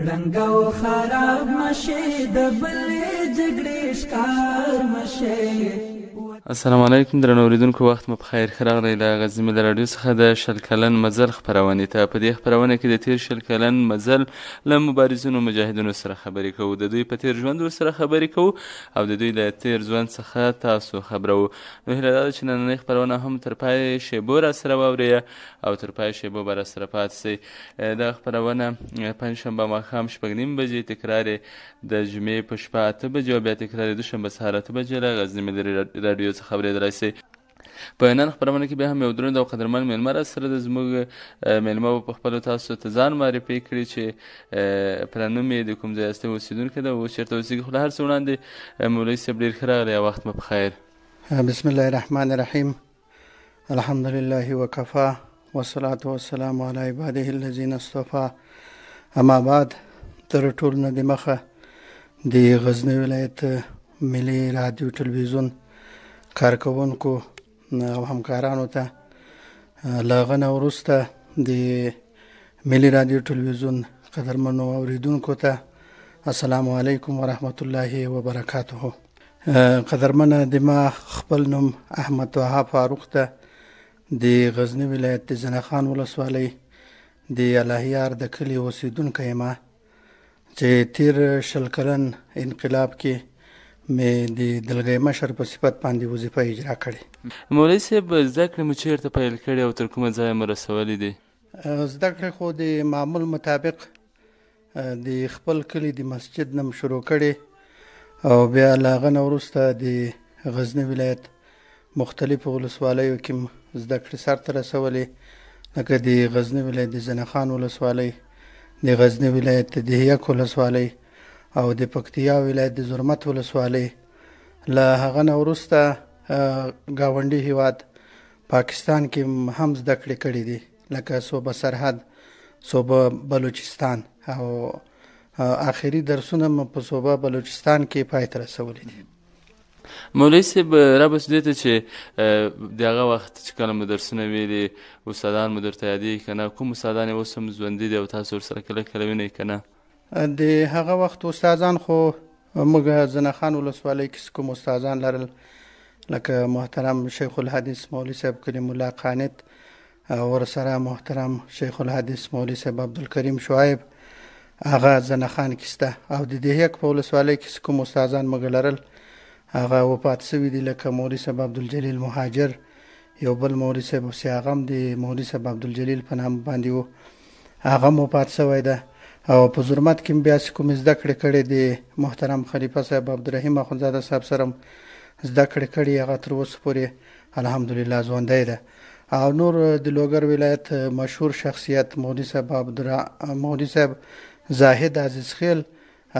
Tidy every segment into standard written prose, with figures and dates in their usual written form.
ړنګ او خراب مشي، د بلې جګړې ښکار مشي. السلام علیکم درنو اوریدونکو، وخت مو په خیر. ښه راغلی له غزني ملي راډیو څخه د 20 کلن مزل خپرونې ته. په دې خپرونه کې د تېر 20 کلن مزل له مبارزینو مجاهدینو سره خبرې کوو، د دوی په تېر ژوند ورسره خبرې کوو او د دوی له تېر ژوند څخه تاسو خبروو. نو هیله دا ده چې نننۍ خپرونه هم تر پای شېبو راسره واورئ او تر پای شېبو به راسره پاتې شئ. دا خپرونه پنجشنبه ماښام 6:30 بجې، تکرار یې د جمعې په شپه 8 بجې او بیا تکرار یې دوشنبه سهار 8 بجې له غزني ملي راډیو څخه اورېدلی شئ. په نن خپرونه کې بیا هم یو دروند او قدرمن مېلمه راسره ده. زموږ مېلمه به په خپلو تاسو ته ځان معرفي کړي چې پر نوم یې، د کوم ځای اصلي اوسېدونکی ده او اوس چېرته اوسېږي. خو له هر څه وړاندې مولوي صاحب، ډېر ښه راغلی او وخت مو په خیر. بسم الله الرحمن الرحیم، الحمد لله وکفا والصلاة والسلام علی عباده الذین اصطفى، اما بعد. تر ټولو نه دمخه د غزني ولایت ملي رادیو تلویزیون کارکوونکو او همکارانو ته، له هغه نه وروسته د ملي رادیو تلویزیون قدرمنو اوریدونکو ته السلام علیکم ورحمت الله وبرکاته. قدرمنه، د ما خپل نوم احمد طه فاروق ده، د غزني ولایت د زنه خان ولسوالۍ د الهیار د کلي اوسېدونکی یم چې تیر 20 کلن انقلاب کې مې د دلګۍ مشر په صفت باندې وظیفه اجرا کړې. مولوي صاحب، زده کړې مو چېرته پیل کړې او تر کومه ځایه مو رسولې دي؟ زده کړې خو د معمول مطابق د خپل کلي د مسجد نه شروع کړې او بیا له هغه نه وروسته د غزني ولایت مختلفو ولسوالیو کې زده کړې سرته رسولې، لکه د غزني ولایت د زنه خان ولسوالۍ، د غزني ولایت د دهیک ولسوالۍ او د پکتیا ولایت د زرمت ولسوالۍ. له هغه نه وروسته ګاونډي هیواد پاکستان کې هم زده کړې کړې دي، لکه صوبه سرحد، صوبه بلوچستان، او آخري درسونه مو په صوبه بلوچستان کې پای ته رسولي دي. مولوي صاحب، را به دې ته چې د هغه وخت چې کله مو درسونه ویلي، استادان مو درته یادېږي که نه؟ کوم استادان یې اوس هم ژوندي دي او تاسو ورسره کله کله وینئ که نه؟ د هغه وخت استادان خو موږ زنه خان ولسوالۍ کې کوم استادان لرل، لکه محترم شیخ الحدیث مولوي صاحب کلیم الله قانت او ورسره محترم شیخ الحدیث مولوي صاحب عبدالکریم شعیب، هغه زنه خان کې شته. او د دهیک په ولسوالۍ کې کوم استادان موږ لرل هغه وفات سوي دي، لکه مولوي صاحب عبدالجلیل مهاجر، یو بل مولوي صاحب چې هغه هم د مولوي صاحب عبدالجلیل په نامه باندې و، هغه هم وفات سوی ده. او په زرمت کې بیا چې کومې زده کړې کړې، د محترم خلیفه صاحب عبدالرحیم اخندزاده صاحب سره زده کړې کړې، هغه تر اوسه پورې الحمدلله ژوندی ده. او نور د لوګر ولایت مشهور شخصیت مولوي صاحب مولوي صاحب زاهد عزیز خیل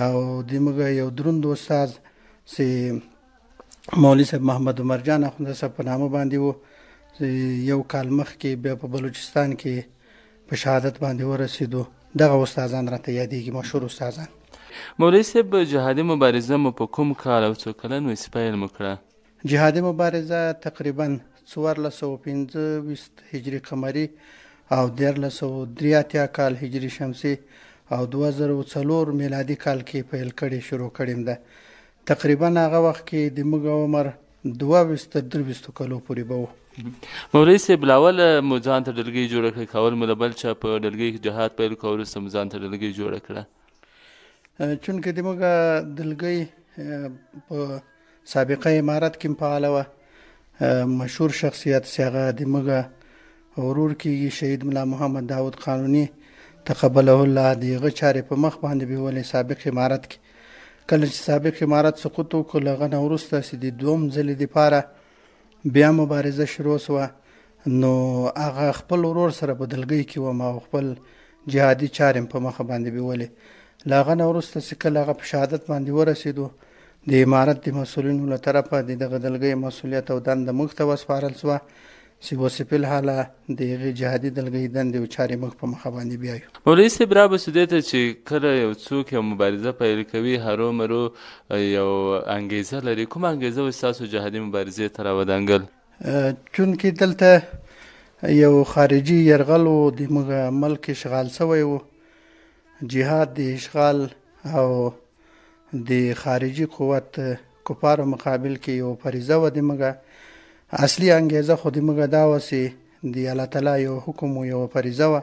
او د موږ یو دروند استاد چې مولوي صاحب محمد عمر جان اخندزاده صاحب په نامه باندې و، یو کال مخکې بیا په بلوچستان کې په شهادت باندې ورسېدو. دغه استادان راته یادېږي، مشهور استادان. مولوي صاحب، جهادي مبارزه مو په کوم کال او څو کلن وئ چې پیل مو کړه؟ جهادي مبارزه تقریبا 1425 هجري قمري او 1383 کال هجري شمسي او 2004 میلادي کال کې پیل کړې، شروع کړې ده. تقریبا هغه وخت کې د موږ عمر 22 تر 23 کلو پورې به و. مولوي صاحب، له اوله مو ځان ته ډلګۍ جوړه کړه که اول مو له بل چا په ډلګۍ کې جهاد پیل کړ، وروسته مو ځان ته ډلګۍ جوړه کړه؟ چونکه د موږ دلګۍ په سابقه امارت کې فعاله وه، مشهور شخصیت چې هغه د موږ ورور کېږي شهید ملا محمد داود قانوني تقبله الله، د هغه چارې په مخ باندې بیولې سابق امارت کې. کله چې سابق امارت سقوط وکړ، له هغه نه وروسته چې د دوم ځلې دپاره بیا مبارزه شروع سوه، نو هغه خپل ورور سره په دلګۍ کې وم او خپل جهادي چارې مې په مخه باندې بیولې. له هغه نه وروسته چې کله هغه په شهادت باندې ورسېدو، د امارت د مسؤلینو له طرفه د دغه دلګۍ مسؤلیت او دنده موږ ته وسپارل سوه چې اوس فی الحال د هغې جهادي دلګۍ دندې او چارې موږ په مخه باندې بیایو. مولوي صاحب، را به سو دې ته چې کله یو څوک یو مبارزه پیل کوي، هرو مرو یو انګیزه لري. کومه انګیزه وه ستاسو جهادي مبارزې ته راودانګل؟ چونکې دلته یو خارجي یرغل و، د موږ ملک اشغال سوی و، جهاد د اشغال او د خارجي قوت کفارو مقابل کې یو فریضه وه. د موږ اصلي انګیزه خو د موږ دا وه چې د الله تعالی یو حکم او یو فریضه وه،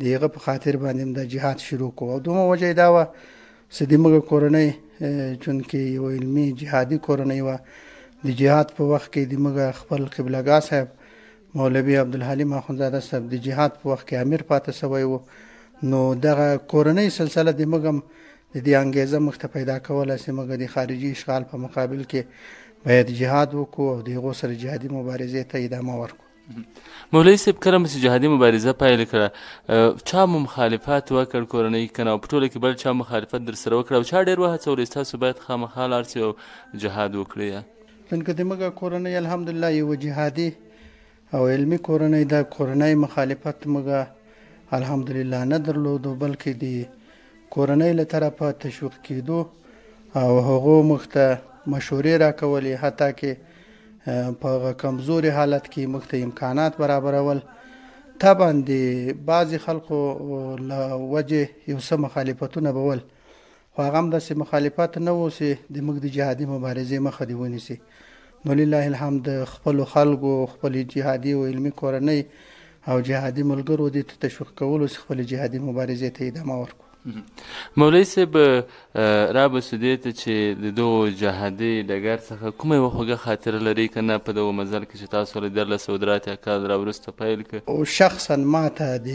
د هغه په خاطر باندې د جهاد شروع کو. او دومره وجه دا وه چې د موږ کورنۍ چونکې یو علمي جهادي کورنۍ وه، د جهاد په وخت کې د موږ خپل قبلګاه صاحب مولوي عبدالحلیم اخندزاده صاحب د جهاد په وخت کې امیر پاتې شوی و، نو دغه کورنۍ سلسله د موږ هم د دې انګیزه موږ ته پیدا کوله چې موږ د خارجي اشغال په مقابل کې باید جهاد وکړو او د هغو سره جهادي مبارزې ته ادامه ورکړو. مولوي صاحب، کله مو چې جهادي مبارزه پیل کړه، چا مو مخالفت وکړ کورنۍ که نه، او په ټوله کې بل چا مخالفت در سره وکړ او چا ډېر وهڅولی چې تاسو باید خامخا لاړ شئ او جهاد وکړئ؟ چونکه د موږ کورنۍ الحمدلله یوه جهادي او علمي کورنۍ ده، کورنۍ مخالفت موږ الحمدلله نه درلودو، بلکې د کورنۍ له طرفه تشویق کېدو او هغو موږ ته مشورې راکولې، حتی کې په هغه کمزوري حالت کې موږ ته امکانات برابرول. طبعا د بعضې خلکو له وجې یو څه مخالفتونه به ول، خو هغه هم داسې مخالفت نه و چې د موږ د جهادي مبارزې مخه دې ونیسي. نو لله الحمد خپلو خلکو، خپلې جهادي او علمي کورنۍ او جهادي ملګرو دې ته تشویق کولو چې خپلې جهادي مبارزې ته ادامه ورکړو. مولوي صاحب، را به سو دې ته چې د دغو جهادي ډګر څخه کومه یوه خوږه خاطره لرئ که نه په دغو مزل کې چې تاسو له 1383 کال را وروسته پیل کړ؟ او شخصا ما ته د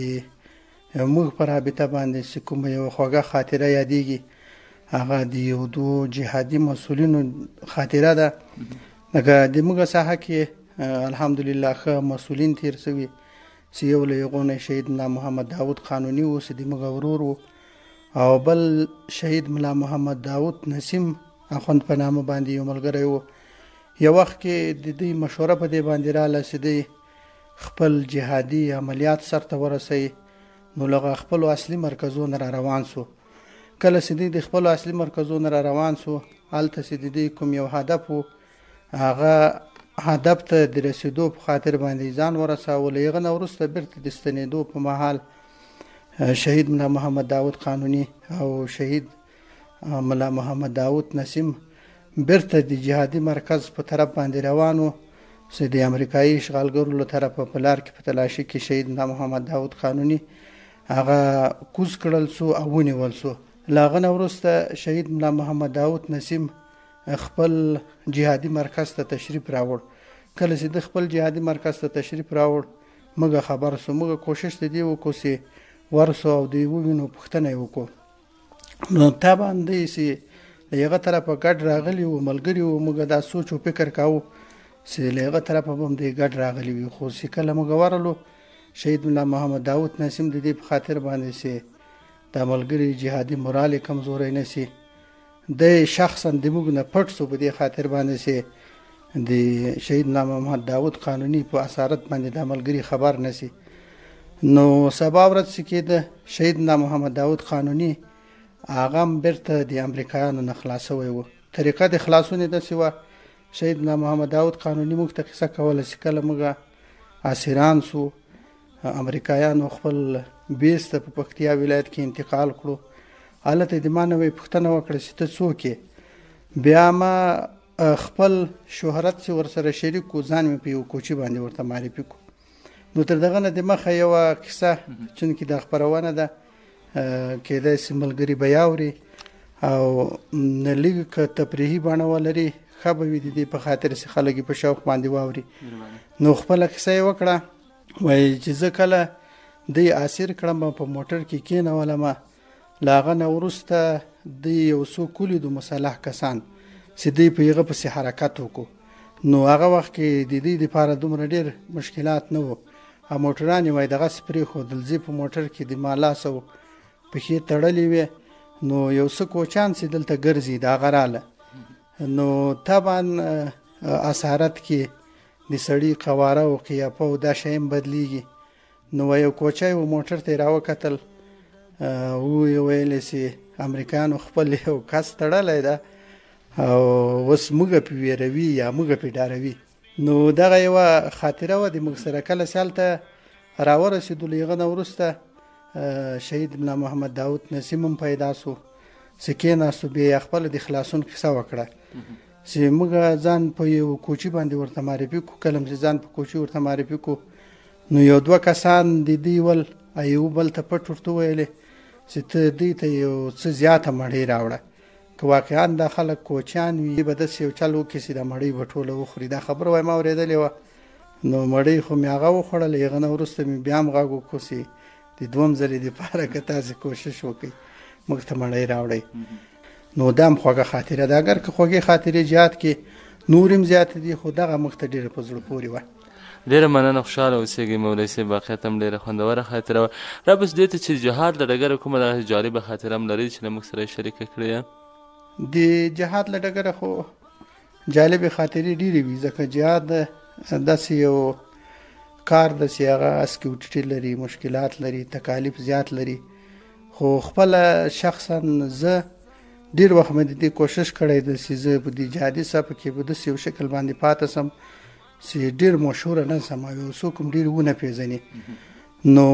موږ په رابطه باندې چې کومه یوه خوږه خاطره یادېږي، هغه د یو دوو جهادي مسؤلینو خاطره ده. لکه د موږ ساحه کې الحمدلله ښه مسؤلین تېر سوي چې یو له هغو نه شهید ملا محمد داود قانوني و چې د موږ ورور و، او بل شهید ملا محمد داود نسیم اخوند په نامه باندې یو ملګری و. یو وخت کې د دوی مشوره په دې باندې راله چې دوی خپل جهادي عملیات سرته ورسوي، نو له خپلو اصلي مرکزو نه را روان سو. کله چې دوی د خپلو اصلي مرکزو نه را روان سو، هلته چې د دوی کوم یو هدف و، هغه هدف ته د رسېدو په خاطر باندې ځان ورساوه. له هغه نه وروسته بیرته د ستنېدو په مهال شهید ملا محمد داود قانوني او شهید ملا محمد داود نسیم بیرته د جهادي مرکز په طرف باندې روان وو چې د امریکایي اشغالګرو له طرفه په لار کې په تلاشي کې شهید ملا محمد داود قانوني هغه کوز کړل سو او ونیول سو. له هغه نه وروسته شهید ملا محمد داود نسیم خپل جهادي مرکز ته تشریف راوړ. کله چې د خپل جهادي مرکز ته تشریف راوړ، موږ خبر سو. موږ کوشش د دې وکړو چې ورسو او دوی ووینو، پوښتنه یې وکړو. نو طبعا دی چې له هغه طرفه ګډ راغلي وو، ملګري وو، موږ دا سوچ او فکر کاوه چې له هغه طرفه به هم دوی ګډ راغلي وي. خو چې کله موږ ورغلو، شهید ملا محمد داود نسیم د دې په خاطر باندې چې دا ملګري جهادي مورال یې کمزوری نه سي، دی شخصا د موږ نه پټ سو په دې خاطر باندې چې د شهید ملا محمد داود قانوني په اسارت باندې دا ملګري خبر نه سي. نو سبا ورځ چې کېده، شهید ملا محمد داود قانوني هغه هم بیرته د امریکایانو نه خلاص سوی و. طریقه د خلاصونې داسې وه، شهید ملا محمد داود قانوني موږ ته قصه کوله چې کله موږ اسیران سو، امریکایانو خپل بیس ته په پکتیا ولایت کې انتقال کړو. هلته د ما نه وایي پوښتنه وکړه چې ته څوک یې؟ بیا ما خپل شهرت چې ورسره شریک کو، ځان مې په یو کوچي باندې ورته معرفي کړو. نو تر دغه نه دمخه یوه کیسه، چونکې دا خپرونه ده، کېدای سي ملګري به یې اوري او لږ که تفریحي بڼه ولري ښه به وي، د دې په خاطر چې خلک یې په شوق باندې واوري. نو خپله کیسه یې وکړه، وایي چې زه کله دی اسیر کړم، په موټر کې کېنولم، له هغه نه وروسته دی یو څوک ولیدو مسلح کسان چې دی په هغه پسې حرکت وکړو. نو هغه وخت کې د دوی دپاره دومره ډېر مشکلات نه وو، او موټران یې وایي دغسې پرېښودل. زه په موټر کې د ما لاس او پښې تړلې وې، نو یو څه کوچان چې دلته ګرځي د هغه راله. نو طبعا اسارت کې د سړي قواره او قیافه او دا شی هم بدلیږي. نو یو کوچی و موټر ته یې راوکتل، ویې ویل چې امریکایانو خپل یو کس تړلی ده او اوس موږ پې ویروي یا موږ پې ډاروي. نو دغه یوه خاطره وه د موږ سره. کله چې هلته راورسېدو، له هغه نه وروسته شهید ملا محمد داود نسیم هم پیدا سو چې کېناستو، بیا یې خپله د خلاصون قصه وکړه چې موږ ځان په یو کوچي باندې ورته معرفي کړو. کله چې ځان په کوچي ورته معرفي کړو نو یو دوه کسان د دوی ول، یو بل ته پټ ورته وویلې چې ته دوی ته یو څه زیاته مړۍ راوړه، که واقعا دا خلک کوچیان وي به داسې یو چل وکړي چې دا مړۍ به ټوله وخوري. دا خبره وایي ما اورېدلې وه. نو مړۍ خو مې هغه وخوړله، هغه نه وروسته مې بیا هم غږ وکړو چې د دوم ځلې دپاره که تاسې کوشش وکړئ موږ ته مړۍ راوړئ. نو دا هم خوږه خاطره ده. اګر که خوږې خاطرې جهاد کې نور هم زیاتې دي، خو دغه موږ ته ډېره په زړه پورې وه. ډېره مننه، خوشحاله اوسېږئ مولوي صاحب، واقعیت هم ډېره خوندوره خاطره وه. را بس دې ته چې جهاد له ډګره کومه دغسې جالبه خاطره هم لرئ چې له موږ سره یې شریکه کړئ؟ د جهاد له ډګره خو جالبې خاطرې ډېرې وي، ځکه جهاد داسې یو کار ده چې هغه اسکې وټیټې لري، مشکلات لري، تکالیف زیات لري. خو خپله شخصا زه ډېر وخت مې د دې کوشش کړی دی چې زه په دې جهادي صف کې په داسې یو شکل باندې پاته سم چې ډېر مشهور نه سم او یو څوک هم ډېر ونه پېژني. نو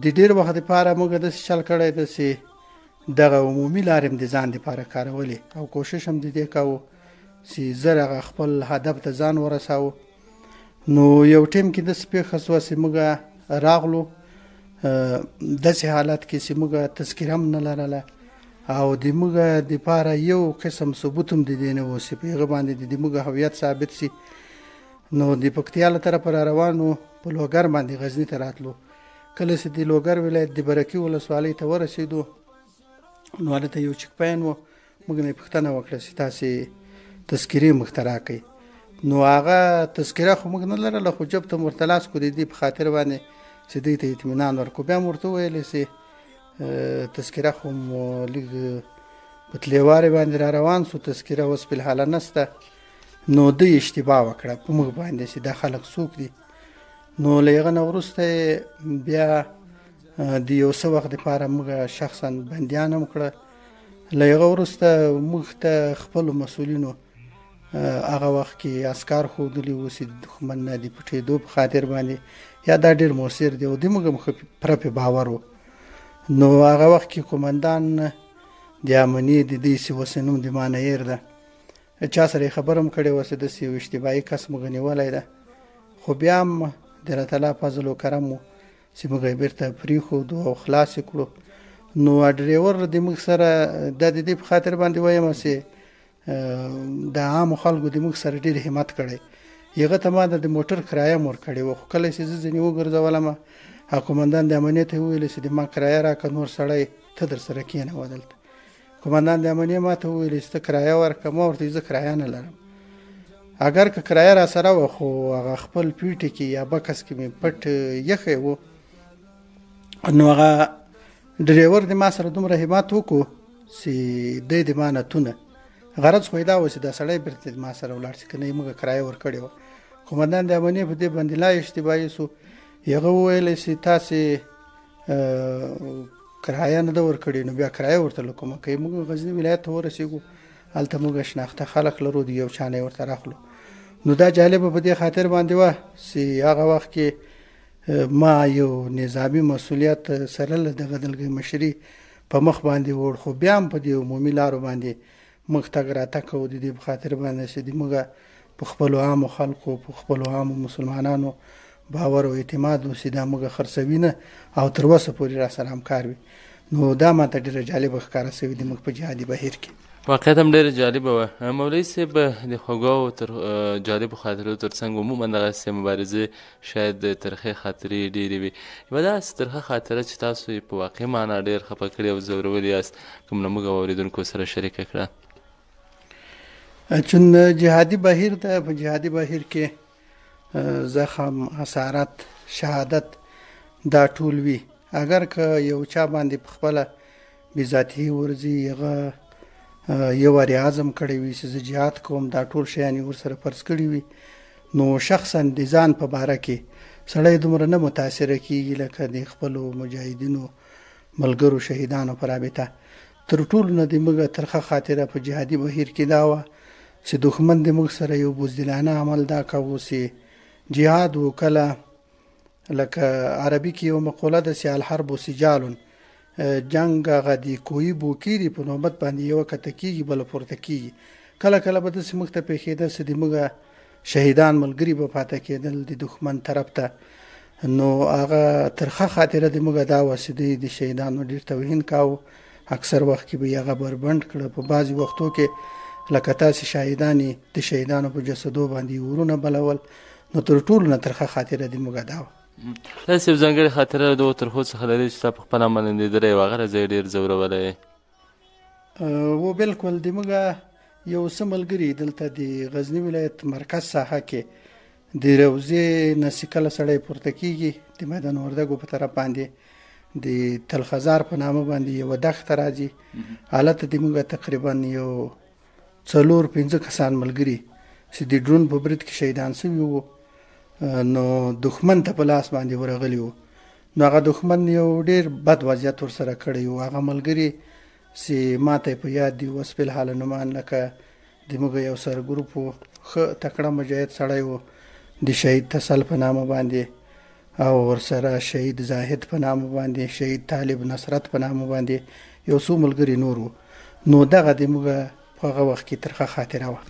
د ډېر وخت دپاره موږ داسې چل کړی دی چې دغه عمومي لارې هم د ځان دپاره کارولې او کوشش هم د دې کاوه چې زر هغه خپل هدف ته ځان ورساوه. نو یو ټیم کې داسې پېښه سوه چې موږ راغلو داسې حالت کې چې موږ تذکره هم نه لرله او د موږ دپاره یو قسم ثبوت هم د دې نه و چې په هغه باندې د موږ هویت ثابت سي. نو د پکتیا له طرفه را روان وو، په لوګر باندې غزني ته راتلو. کله چې د لوګر ولایت د برکي ولسوالۍ ته ورسېدو نو هلته یو چک پاین و، موږ نه یې پوښتنه وکړه چې تاسې تذکرې موږ ته راکړئ. نو هغه تذکره خو موږ نه لرله، خو جب ته مو ورته لاس کړو د دې په خاطر باندې چې دوی ته اطمینان ورکړو. بیا مو ورته وویلې چې تذکره خو مو لږ په تلېوارې باندې را روان سو، تذکره اوس فلحاله نسته. نو دوی اشتباه وکړه په موږ باندې چې دا خلک څوک دي. نو له هغه نه وروسته بیا د یو څه وخت دپاره موږ شخصا بندیان هم کړه. له هغه وروسته موږ ته خپلو مسؤلینو هغه وخت کې اسکار ښودلي وو چې د دښمن نه د پټېدو په خاطر باندې یا دا ډېر موثر دی او د موږ هم ښه پوره پرې باور و. نو هغه وخت کې قومندان د امنیې د دې چې اوس یې نوم د ما نه هېر ده، چا سره یې خبره هم کړې وه چې داسې یو اشتباهي کس موږ نیولی ده، خو بیا هم د الله تعالی فضل و کرم و چې موږ یې بېرته پرېښودو او خلاص یې کړو. نو ډریور د موږ سره دا د دې په خاطر باندې وایم چې د عامو خلکو د موږ سره ډېر همت کړی. هغه ته ما د موټر کرایه هم ورکړې وه، خو کله چې زه ځینې وګرځولم هغه قومندان د امنیې ته وویل چې د ما کرایه راکړه، نور سړی ته در سره کښېنوه دلته. قومندان د امنیې ما ته وویل چې ته کرایه ورکړه، ما ورته زه کرایه نه لرم. اګر که کرایه را سره وه خو هغه خپل پیټي کې یا بکس کې مې پټ یخی و. نو هغه ډریور د ما سره دومره همت وکړو چې دی د ما نه تونه غرض خو یې دا و چې دا سړی بېرته د ما سره ولاړ شي، که نه یې موږ کرایه ورکړې وه. قومندان د امنیې په دې باندې لا اشتباهي سو. هغه وویل چې تاسې کرایه نه ده ورکړې، نو بیا کرایه ورته له کومه کوي؟ موږ غزني ولایت ته ورسېږو، هلته موږ شناخته خلک لرو، د یو چا نه یې ورته راخلو. نو دا جالبه په دې خاطر باندې وه چې هغه وخت کې ما یو نظامي مسؤلیت سره له دغه دلګۍ مشري په مخ باندې وړ، خو بیا هم په دې عمومي لارو باندې موږ تګ راتګ کوو د دې په خاطر باندې چې د موږ په خپلو عامو خلکو، په خپلو عامو مسلمانانو باور او اعتماد وسي، دا موږ خرڅوي نه او تر اوسه پورې را سره همکار وي. نو دا ماته ډېره جالبه ښکاره سوې د موږ په جهادي بهیر کې. واقعیت هم ډېره جالبه وه. مولوي صاحب د خوږو او تر جالبو خاطرو تر څنګ عموما دغسې مبارزې شاید ترخې خاطرې یې ډېرې وي. یوه داسې ترخه خاطره چې تاسو یې په واقعي معنا ډېر خفه کړي او ځورولي یاست، کوم له موږ او اورېدونکو سره شریکه کړه. چون جهادي بهیر ده، په جهادي بهیر کې زخم، اسارت، شهادت دا ټول وي. اګر که یو چا باندې په خپله بذاته ورځي، هغه یو وارې عزم کړی وي چې زه جهاد کوم، دا ټول شیان یې ورسره فرض کړي وي، نو شخصا د ځان په باره کې سړی دومره نه متاثره کیږي لکه د خپلو مجاهدینو ملګرو شهیدانو په رابطه. تر ټولو نه د موږ ترخه خاطره په جهادي بهیر کې دا وه چې دښمن د موږ سره یو بزدلانه عمل دا کاوه چې جهاد و، کله لکه عربي کې یو مقوله ده چې الحرب سجال، جنګ هغه د کوی بوکې دي، په نوبت باندې یو کته کیږي بل پورته کیږي. کله کله به داسې موږ ته پېښېده چې د موږ شهیدان ملګري به پاته کېدل د دښمن طرف ته، نو هغه ترخه خاطره د موږ دا وه چې دوی د شهیدانو ډېر توهین کاوه. اکثر وخت کې به یې هغه بربنډ کړه. په بعضې وختو کې لکه تاسې شاهدان یې د شهیدانو په جسدو باندې اورونه بلول، نو تر ټولو نه ترخه خاطره د موږ دا وه. داسې یو ځانګړې خاطره له دغو ترخو څخه لرې چې تا په خپل عمل لیدلی او هغه ځای ډېر ځورولی یې؟ و بالکل، د موږ یو څه ملګري دلته د غزني ولایت مرکز ساحه کې د روضې نه چې کله سړی پورته کیږي د میدان وردګو په طرف باندې د تلخزار په نامه باندې یوه دښته راځي، هلته د موږ تقریبا یو 4-5 کسان ملګري چې د ډرون په برید کې شهیدان شوي وو، نو دښمن ته په لاس باندې ورغلي وو. نو هغه دښمن یو ډیر بد وضعیت ورسره کړی و. هغه ملګري چې ماته یې په یاد دي اوس فلحال نومان، لکه د موږ یو سرګروپ و، ښه تکړه مجاهد سړی و، د شهید تسل په نامه باندې، او ورسره شهید زاهد په نامه باندې، شهید طالب نصرت په نامه باندې یو څو ملګري نور وو. نو دغه د موږ په هغه وخت کې ترخه خاطره وه.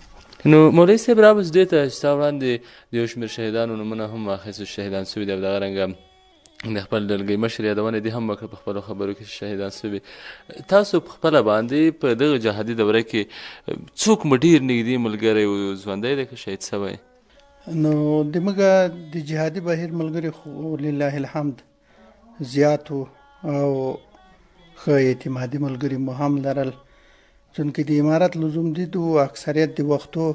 نو مولوي صاحب را اوس دې ته چې تا وړاندې د یو شمېر شهیدانو نومونه هم واخیستل چې شهیدان سوي دي، او دغه رنګه د خپل ډلګۍ مشر یادونه دې هم وکړه په خپلو خبرو کې چې شهیدان سوي. تاسو په خپله باندې په دغه جهادي دوره کې څوک مو ډېر نږدې ملګری و، ژوندی دی که شهید سوی؟ نو د موږ د جهادي بهیر ملګري خو لله الحمد زیات وو او ښه اعتمادي ملګري مو هم لرل، چونکې د امارت لزوم دید و. اکثریت د وختو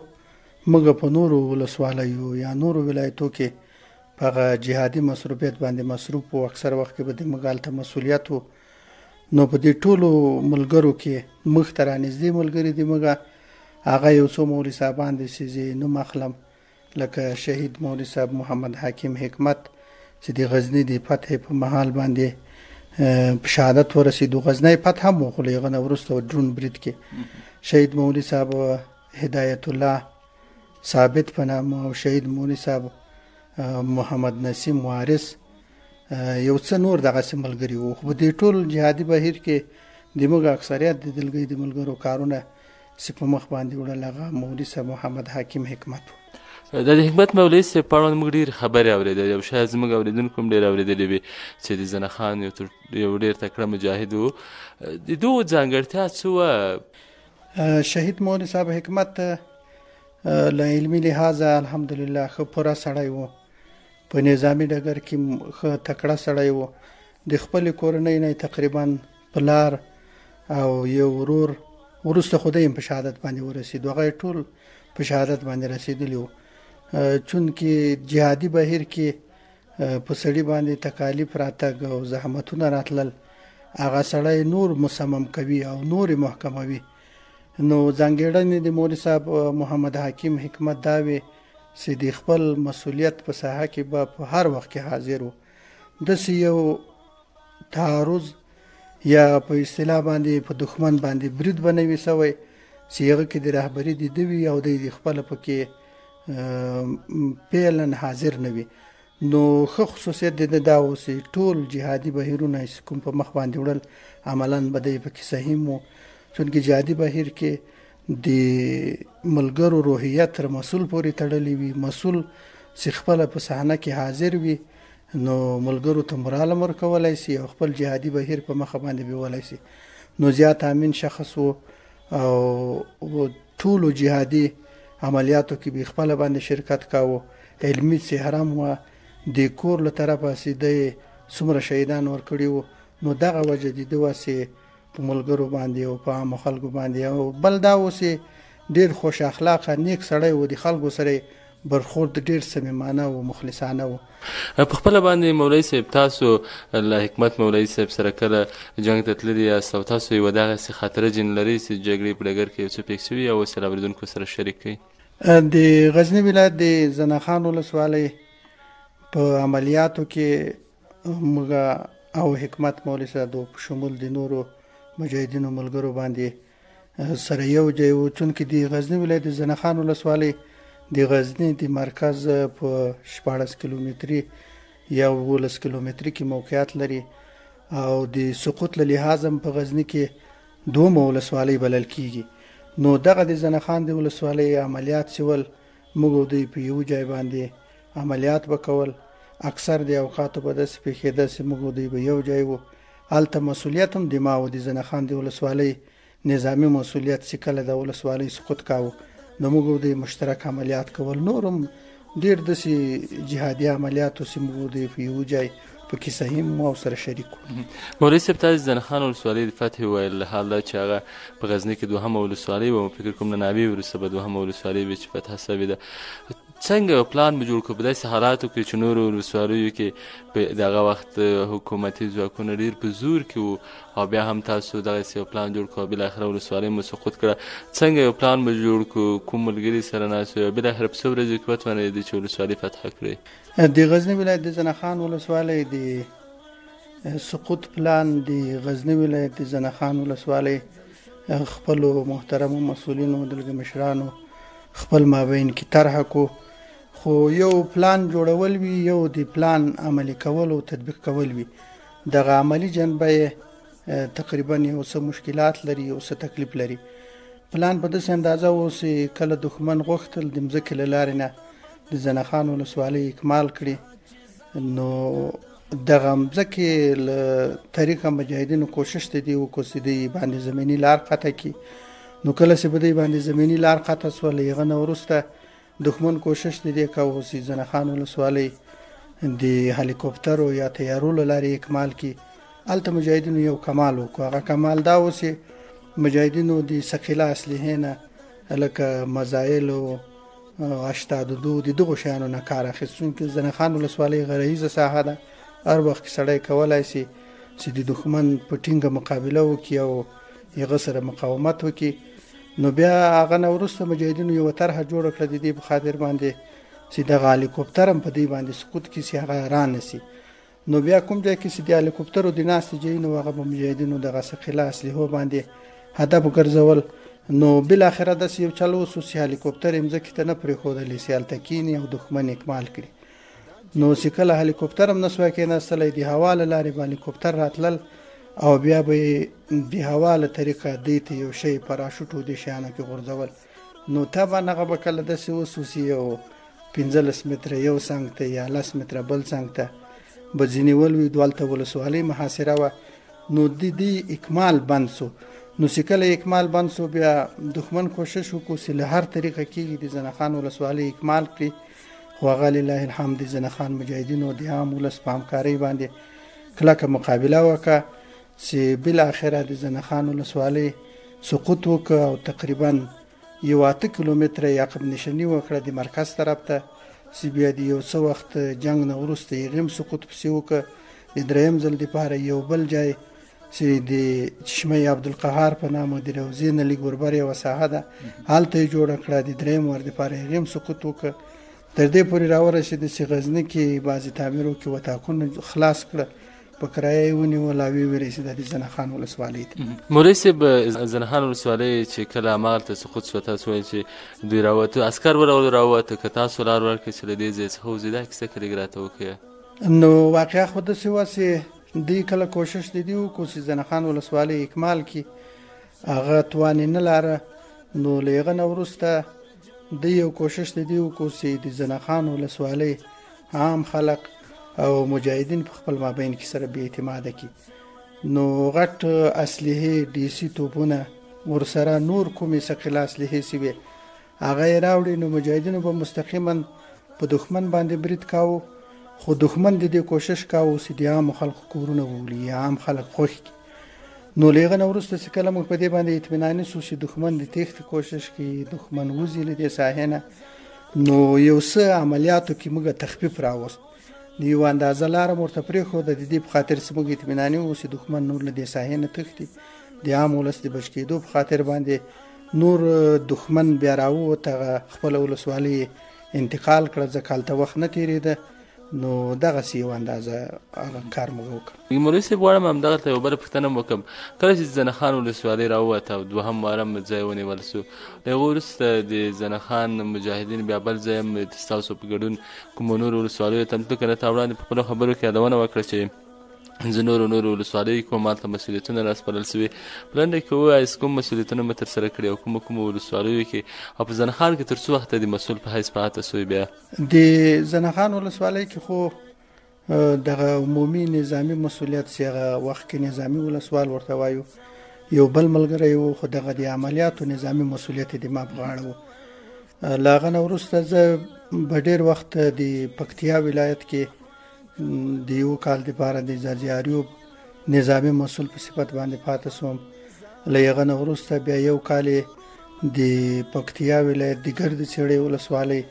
موږ په نورو ولسوالیو یا نورو ولایتو کې په هغه جهادي مصروفیت باندې مصروف وو، اکثر وخت کې به د موږ هلته مسؤلیت وو. نو په دې ټولو ملګرو کې موږ ته رانږدې ملګري دي موږ هغه یو څو مولوي صاحبان دي چې زه یې نوم اخلم، لکه شهید مولوي صاحب محمد حاکم حکمت چې د غزني د فتح په مهال باندې په شهادت ورسېدو. غزنی فتح هم و، خو له هغه نه وروسته ډرون برید کې شهید مولوي صاحب هدایت الله ثابت په نامه او شهید مولوي صاحب محمد نسیم وارث یو څه نور دغسې ملګري وو. خو په دې ټول جهادي بهیر کې د موږ اکثریت د دلګۍ د ملګرو کارونه چې په مخ باندې وړل هغه مولوي صاحب محمد حاکم حکمت و. د حکمت مولوي صاحب په اړوند موږ ډېرې خبرې اورېدلې او شاید زموږ اورېدونکو هم ډېر اورېدلې وي چې د زنه خان یو ډېر تکړه مجاهد و. د دغو ځانګړتیا څه وه؟ شهید مولوي صاحب حکمت له علمي لحاظه الحمدلله ښه پوره سړی و، په نظامي ډګر کې ښه تکړه سړی و. د خپلې کورنۍ نه تقریبا پلار او یو ورور وروسته خو دی هم په شهادت باندې ورسېدو، هغه یې ټول په شهادت باندې رسېدلي وو. چونکې جهادي بهیر کې په سړي باندې تکالیف راتګ او زحمتونه راتلل، هغه سړی نور مصمم کوي او نور یې محکموي. نو ځانګړنې د مولوي صاحب محمد حاکم حکمت دا وې چې د خپل مسؤلیت په ساحه کې به په هر وخت کې حاضر و. داسې یو تعرض یا په اصطلاح باندې په دښمن باندې برید به نه وي سوی چې هغه کې د رهبري د ده وي او دی د خپله پکې فعلا حاضر نه وي. نو ښه خصوصیت د ده دا و چې ټول جهادي بهیرونه چې کوم په مخ باندې وړل عملا به دی پکې سهیم و. چونکې جهادي بهیر کې د ملګرو روحیه تر مسؤل پورې تړلې وي، مسؤل چې خپله په صحنه کې حاضر وي نو ملګرو ته مورال هم ورکولای سي او خپل جهادي بهیر په مخه باندې بیولای سي. نو زیات امین شخص و او ټولو جهادي عملیاتو کې به خپله باندې شرکت کاوه. علمي څهره هم وه، د کور له طرفه چې دی څومره شهیدان ورکړي وو، نو دغه وجه د ده وه چې په ملګرو باندې او په عامو خلکو باندې. او بل دا و چې ډېر خوش اخلاقه نیک سړی و، د خلکو سره برخورد ډېر صمیمانه او مخلصانه و. په خپله باندې مولوي صاحب تاسو له حکمت مولوي صاحب سره کله جنګ ته تللي یاست او تاسو یوه دغسې خاطره ځینې لرئ چې د جګړې په ډګر کې یو څه پېښ شوي او اوس یې له اورېدونکو سره شریک کړئ؟ د غزني ولایت د زنه خان ولسوالۍ په عملیاتو کې موږ او حکمت مولوي صاحب په شمول د نورو مجاهدینو ملګرو باندې سره یو ځای وو. چونکې د غزني ولایت د زنه خان ولسوالۍ د غزني د مرکز په 16 کیلومتري 11 کیلومتري کې موقعیت لري او د سقوط له لحاظه هم په غزني کې دومه ولسوالۍ بلل کیږي. نو دغه د زنه خان د ولسوالۍ عملیات چې ول، موږ او دوی په یو جای باندې عملیات به کول. اکثر د اوقاتو به داسې پېښېده چې موږ او دوی به یو جای وو. هلته مسؤلیت هم د ما و، د زنه خان د ولسوالۍ نظامي مسؤلیت چې کله د ولسوالۍ سقوط کاوه نو موږ او دوی مشترک عملیات کول. نور هم ډېر داسې جهادي عملیات وو چې موږ او دوی په یو جای پکې سهیم وو او سره شریک وو. مولوي صاحب، تاسې زنه خان ولسوالۍ د فتحې وویل، حال دا چې هغه په غزني کې دوهمه ولسوالۍ وه، فکر کوم له ناوې وروسته به دوهمه ولسوالۍ وي چې فتحه سوې ده. څنګه یو پلان به جوړ کړو په داسې حالاتو کې چې نورو ولسوالیو کې په دغه وخت حکومتي ځواکونه ډېر په زور کې وو او بیا هم تاسو دغسې یو پلان جوړ کړو او بالاخره ولسوالۍ مو سقوط کړه؟ څنګه یو پلان به جوړ کړو، کوم ملګري سره ناست او بالاخره په څو ورځو کې وتوانېدئ چې ولسوالۍ فتحه کړئ؟ د غزني ولایت د زنه خان ولسوالۍ د سقوط پلان د غزني ولایت د زنه خان ولسوالۍ خپلو محترمو مسؤلینو دلګه مشرانو خپل مابین کې طرحه کو. خو یو پلان جوړول وي، یو د پلان عملي کول او تطبیق کول وي. دغه عملي جنبه یې تقریبا یو څه مشکلات لري، یو څه تکلیف لري. پلان په داسې اندازه و چې کله دښمن غوښتل د مځکې له لارې نه د زنه خان ولسوالۍ اکمال کړي، نو دغه مځکې له طریقه مجاهدینو کوشش ته دی وکړو چې دوی باندې زمیني لار قطع کړي. نو کله چې په دوی باندې زمیني لار قطع سوه، له هغه نه وروسته دښمن کوشش د دې کاوه چې زنه خان ولسوالۍ د هلیکوپترو یا طیارو له لارې اکمال کړي. هلته مجاهدینو یو کمال وکړو. هغه کمال دا و چې مجاهدینو د ثقیله اسلحې نه لکه مزایل او 82 د دغو شیانو نه کار اخیست. چونکې زنه خان ولسوالۍ غرهییزه ساحه ده، هر وخت کې سړی کولای شي چې د دښمن په ټینګه مقابله وکړي او هغه سره مقاومت وکړي. نو بیا هغه نه وروسته مجاهدینو یوه طرحه جوړه کړه د دې په خاطر باندې چې دغه هلیکوپتر هم په دې باندې سقوط کړي چې هغه رانه سي. نو بیا کوم ځای کې چې د هلیکوپترو د ناستې ځایونه وو، هغه به مجاهدینو دغه ثقیله اسلحو باندې هدف ګرځول. نو بالاخره داسې یو چل وسو چې هلیکوپتر یې مځکې ته نه پرېښودلې چې هلته کښېني او دښمن اکمال کړي. نو چې کله هلیکوپتر هم نه سوای کښېناستلی، د هوا له لارې به هلیکوپتر راتلل او بیا به یې د هوا له طریقه دوی ته یو شی پراشوټ او دې شیانو کې غورځول. نو طبعا هغه به کله داسې وسو چې یو 15 متره یو څنګ ته یا 10 متره بل څنګ ته به ځینې ولوېدو. هلته ولسوالۍ محاصره وه، نو د دې اکمال بند سو. نو چې کله اکمال بند سو، بیا دښمن کوشش وکړو چې له هر طریقه کېږي د زنه خان ولسوالۍ اکمال کړي. خو هغه لله الحمد د زنه خان مجاهدینو د عام ولس په همکارۍ باندې کلکه مقابله وکړه چې بالاخره د زنه خان ولسوالۍ سقوط وکړ او تقریبا یو 8 کیلومتره یې عقب نشیني وکړه د مرکز طرف ته، چې بیا د یو څه وخت جنګ نه وروسته یې هم سقوط پسې وکړ. د دریم ځل دپاره یو بل ځای چې د چشمه عبدالقهار په نامه د روضې نه لږ وربر یوه ساحه ده، هلته یې جوړه کړه. د دریم وار دپاره یې هم سقوط وکړ. تر دې پورې راورسېده چې غزني کې بعضې تعمیرو کې وتاکونه خلاص کړه، په کرایه یې ونیول او ویې ویل چې دا د زنه خان ولسوالۍ ده. مولوي صاحب، زنه خان ولسوالۍ چې کله هماغلته سقوط شوه، تاسو ویل چې دوی راووتو، عسکر ورغلو راووتو، که تاسو لار ورکړئ چې له دې ځای څخه ووځئ، دا کیسه که لږ راته وکړئ. نو واقعا خو داسې وه چې دوی کله کوشش د دې وکړو چې زنه خان ولسوالۍ اکمال کړي، هغه توان یې نه لاره. نو له هغه نه وروسته دوی یو کوشش د دې وکړو چې د زنه خان ولسوالۍ عام خلق او مجاهدین په خپل مابین کې سره بې اعتماده کړي. نو غټ اسلحې، ډي سي توپونه، ورسره نور کومې ثقیله اسلحې چې وې هغه یې راوړې. نو مجاهدینو به مستقیما په دښمن باندې برید کاوه، خو دښمن د دې کوشش کاوه چې د عامو خلکو کورونه وولي یا عام خلک خوښ کړي. نو له هغه نه وروسته چې کله موږ په دې باندې اطمیناني سو چې دښمن د تېښتې کوشش کوي، دښمن وځي له دې ساحې نه، نو یو څه عملیاتو کې موږ تخفیف راوست، یوه اندازه لاره مو ورته پرېښوده د دې په خاطر چې موږ اطمیناني وو چې دښمن نور له دې ساحې نه تښتي. د عام ولس د بچ کېدو په خاطر باندې نور دښمن بیا راووت، هغه خپله ولسوالۍ انتقال کړه، ځکه هلته وخت نه تېرېده. نو دغسې یو اندازه هغه کار موږ وکړ. مولوي صاحب، غواړم همدغلته یوه بله پوښتنه هم وکړم. کله چې زنه خان ولسوالۍ راووته او دوهم وار هم ځای ونیول سو، له هغه وروسته د زنه خان مجاهدین بیا بل ځای هم ستاسو په ګډون کومو نورو ولسوالیو ته هم تلو که نه؟ تا وړاندې په خپلو خبرو کې یادونه وکړه چې زه نورو ولسوالیو کې وم، هلته مسؤلیتونه راسپارل سوي. په لنډه کې ووایاست کوم مسؤلیتونه مو ترسره کړي او کومو کومو ولسوالیو کې، او په زنه خان کې تر څو وخته د مسؤل په حیث پاته سوی بیا؟ د زنه خان ولسوالۍ کې خو دغه عمومي نظامي مسؤلیت چې هغه وخت کې نظامي ولسوال ورته وایو، یو بل ملګری و، خو دغه د عملیاتو نظامي مسؤلیت د ما په غاړه و. له هغه نه وروسته زه به ډېر وخت د پکتیا ولایت کې د یو کال دپاره د ځاځي اریوب نظامي مسؤل په صفت باندې پاتې سوم. له هغه نه وروسته بیا یو کال د پکتیا ولایت د ګردې څېړۍ ولسوالۍ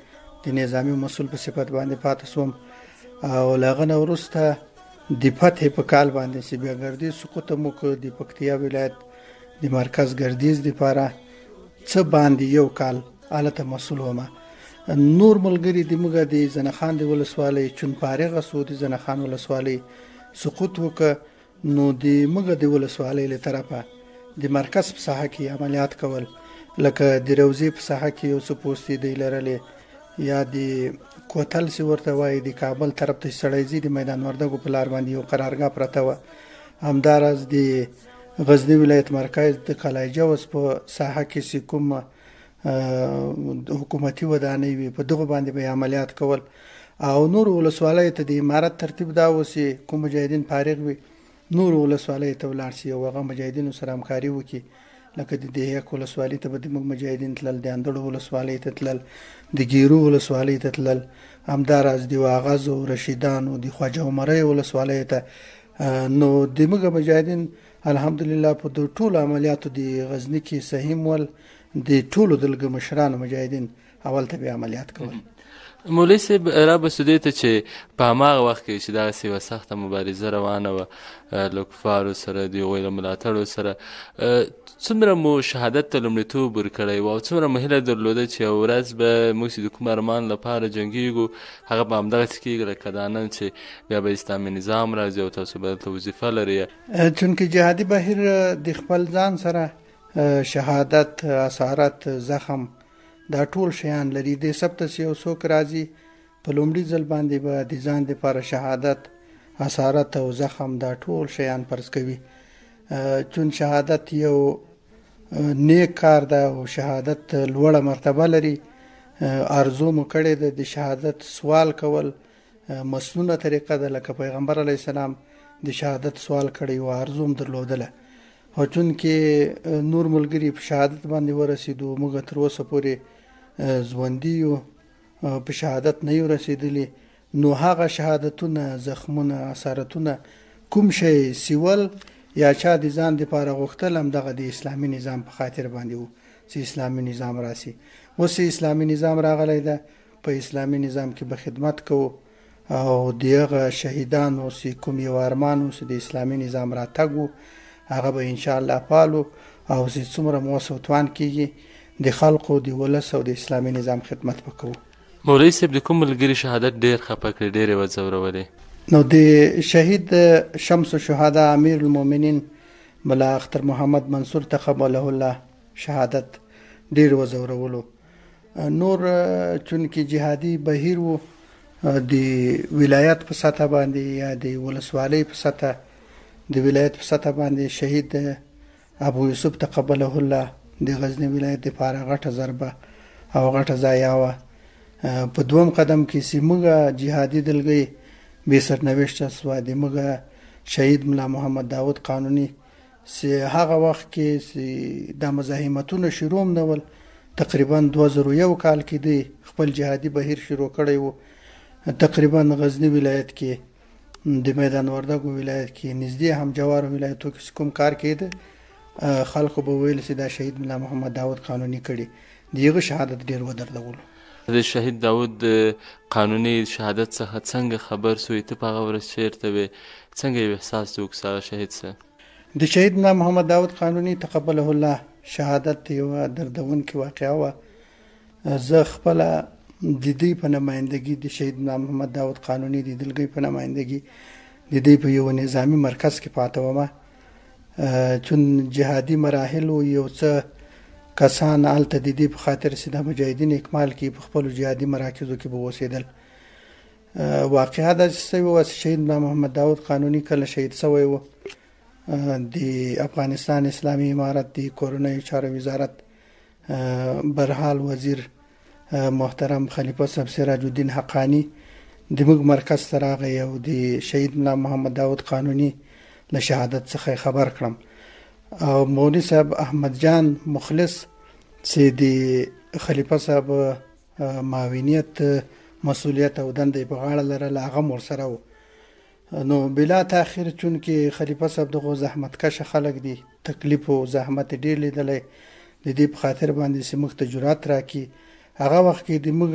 د نظامي مسؤل په صفت باندې پاتې سوم. او له هغه نه وروسته د فتح په کال باندې چې بیا ګردیز سقوط هم وکړ، د پکتیا ولایت د مرکز ګردیز دپاره څه باندې یو کال هلته مسؤل وم. نور ملګري د موږ د زنه خان د ولسوالۍ چون فارغه سو، د زنه خان ولسوالۍ سقوط وکړ، نو د موږ د ولسوالۍ له طرفه د مرکز په ساحه کې عملیات کول، لکه د روضې په ساحه کې یو څه پوستې دی لرلې، یا د کوتل چې ورته وایي د کابل طرف ته چې سړی ځي د میدان وردګو په لار باندې یو قرارګاه پرته وه. همداراز د غزني ولایت مرکز د قلعه جوز په ساحه کې چې کوم حکومتي ودانۍ وي په دغو باندې به یې عملیات کول. او نورو ولسوالیو ته د امارت ترتیب دا و چې کوم مجاهدین فارغ وي نورو ولسوالیو ته ولاړ شي او هغه مجاهدینو سره همکاري وکړي، لکه د دهیک ولسوالۍ ته به د موږ مجاهدین تلل، د اندړو ولسوالۍ ته تلل، د ګیرو ولسوالۍ ته تلل، همداراز د واغزو، رشیدانو، د خواجه عمریو ولسوالۍ ته. نو د موږ مجاهدین الحمدلله په دو ټولو عملیاتو د غزني کې سهیم ول، د ټولو دلګه مشرانو مجاهدین اول ته بیا عملیات کول. مولوي صاحب، را به سو دې ته چې په هماغه وخت کې چې دغسې یوه سخته مبارزه روانه وه له کفارو سره، د هغوی له ملاتړو سره، څومره مو شهادت ته لومړیتوب ورکړی و او څومره مو هیله درلوده چې یوه ورځ به موږ چې د کوم ارمان لپاره جنګېږو هغه به همدغسې کېږي لکه دا نن چې بیا به اسلامي نظام راځي او تاسو به دلته وظیفه لرئ؟ چونکې جهادي بهیر د خپل ځان سره شهادت، اسارت، زخم دا ټول شیان لري. دې سب ته چې یو څوک راځي په لومړي ځل باندې به د ځان دپاره شهادت، اسارت او زخم دا ټول شیان فرض کوي. چون شهادت یو نیک کار ده او شهادت لوړه مرتبه لري، ارزو مو کړې ده د شهادت سوال کول مسنونه طریقه ده، لکه پیغمبر علیه السلام د شهادت سوال کړی او ارزو هم درلودله. خو چونکې نور ملګري په شهادت باندې ورسېدو، موږ تر اوسه پورې ژوندي یو، په شهادت نه یو رسېدلي، نو هغه شهادتونه، زخمونه، اسارتونه کوم شی سیول یا چا د ځان دپاره غوښتل همدغه د اسلامي نظام په خاطر باندې و چې اسلامي نظام راسي. اوس چې اسلامي نظام راغلی ده، په اسلامي نظام کې به خدمت کوو او د هغه شهیدانو چې کوم یو ارمان و چې د اسلامي نظام راتګ و هغه به انشاءالله پالو او چې څومره مو وس او توان کېږي د خلقو، د ولس او د اسلامي نظام خدمت به کوو. مولوي صاحب، د کوم ملګري شهادت ډېر خپه کړې، ډېر یې وځورولې؟ نو د شهید شمس الشهدا امیر المؤمنین ملا اختر محمد منصور تقبله الله شهادت ډېر وځورولو. نور چونکې جهادي بهیر و د ولایت په سطح باندې یا د ولسوالۍ په سطح، د ولایت په سطح باندې شهید ابو یوسف تقبله الله د غزني ولایت دپاره غټه ضربه او غټه ضایعه وه. په دوم قدم کې چې موږ جهادي دلګۍ بې سرنوشته سوه، د موږ شهید ملا محمد داود قانوني چې هغه وخت کې چې دا مزاحمتونه شروع هم نه ول، تقریبا 2001 کال کې دی خپل جهادي بهیر شروع کړی و. تقریبا غزني ولایت کې، د میدان وردګو ولایت کې، نږدې همجوارو ولایتو کې چې کوم کار کېده خلکو به ویل چې دا شهید ملا محمد داود قانوني کړي. د هغه شهادت ډېر ودردولو. د شهید داود قانوني شهادت څخه څنګه خبر سوې؟ ته په هغه ورځ چېرته وې؟ څنګه یو احساس دې وکړ چې هغه شهید سه؟ د شهید ملا محمد داود قانوني تقبله الله شهادت یوه دردونکې واقعه وه. زه خپله د دوی په نمایندګي د شهید ملا محمد داود قانوني د دلګۍ په نمایندګي د دوی په یو نظامي مرکز کې پاته وم. چون جهادي مراحل یو څه کسان هلته د دې په خاطر چې د مجاهدین اکمال کې په خپلو جهادي مراکزو کې به اوسېدل. واقعا داسې سوې وه چې شهید ملا محمد داود قانوني کله شهید سوی و، د افغانستان اسلامي امارت د کورنیو چارو وزارت برحال وزیر محترم خلیفه صاحب سراج الدین حقاني د موږ مرکز ته راغی او د شهید ملا محمد داود قانوني له شهادت څخه خبر کړم. او مولوي صاحب احمد جان مخلص چې د خلیفه صاحب معاونیت مسؤلیت او دنده یې په غاړه لرله، هغه هم ورسره و. نو بلا تاخیر چونکې خلیفه صاحب دغو زحمتکشه خلک دي، تکلیف او زحمت یې ډېر لیدلی، د دې په خاطر باندې چې موږ ته جرأت راکړي. هغه وخت کې د موږ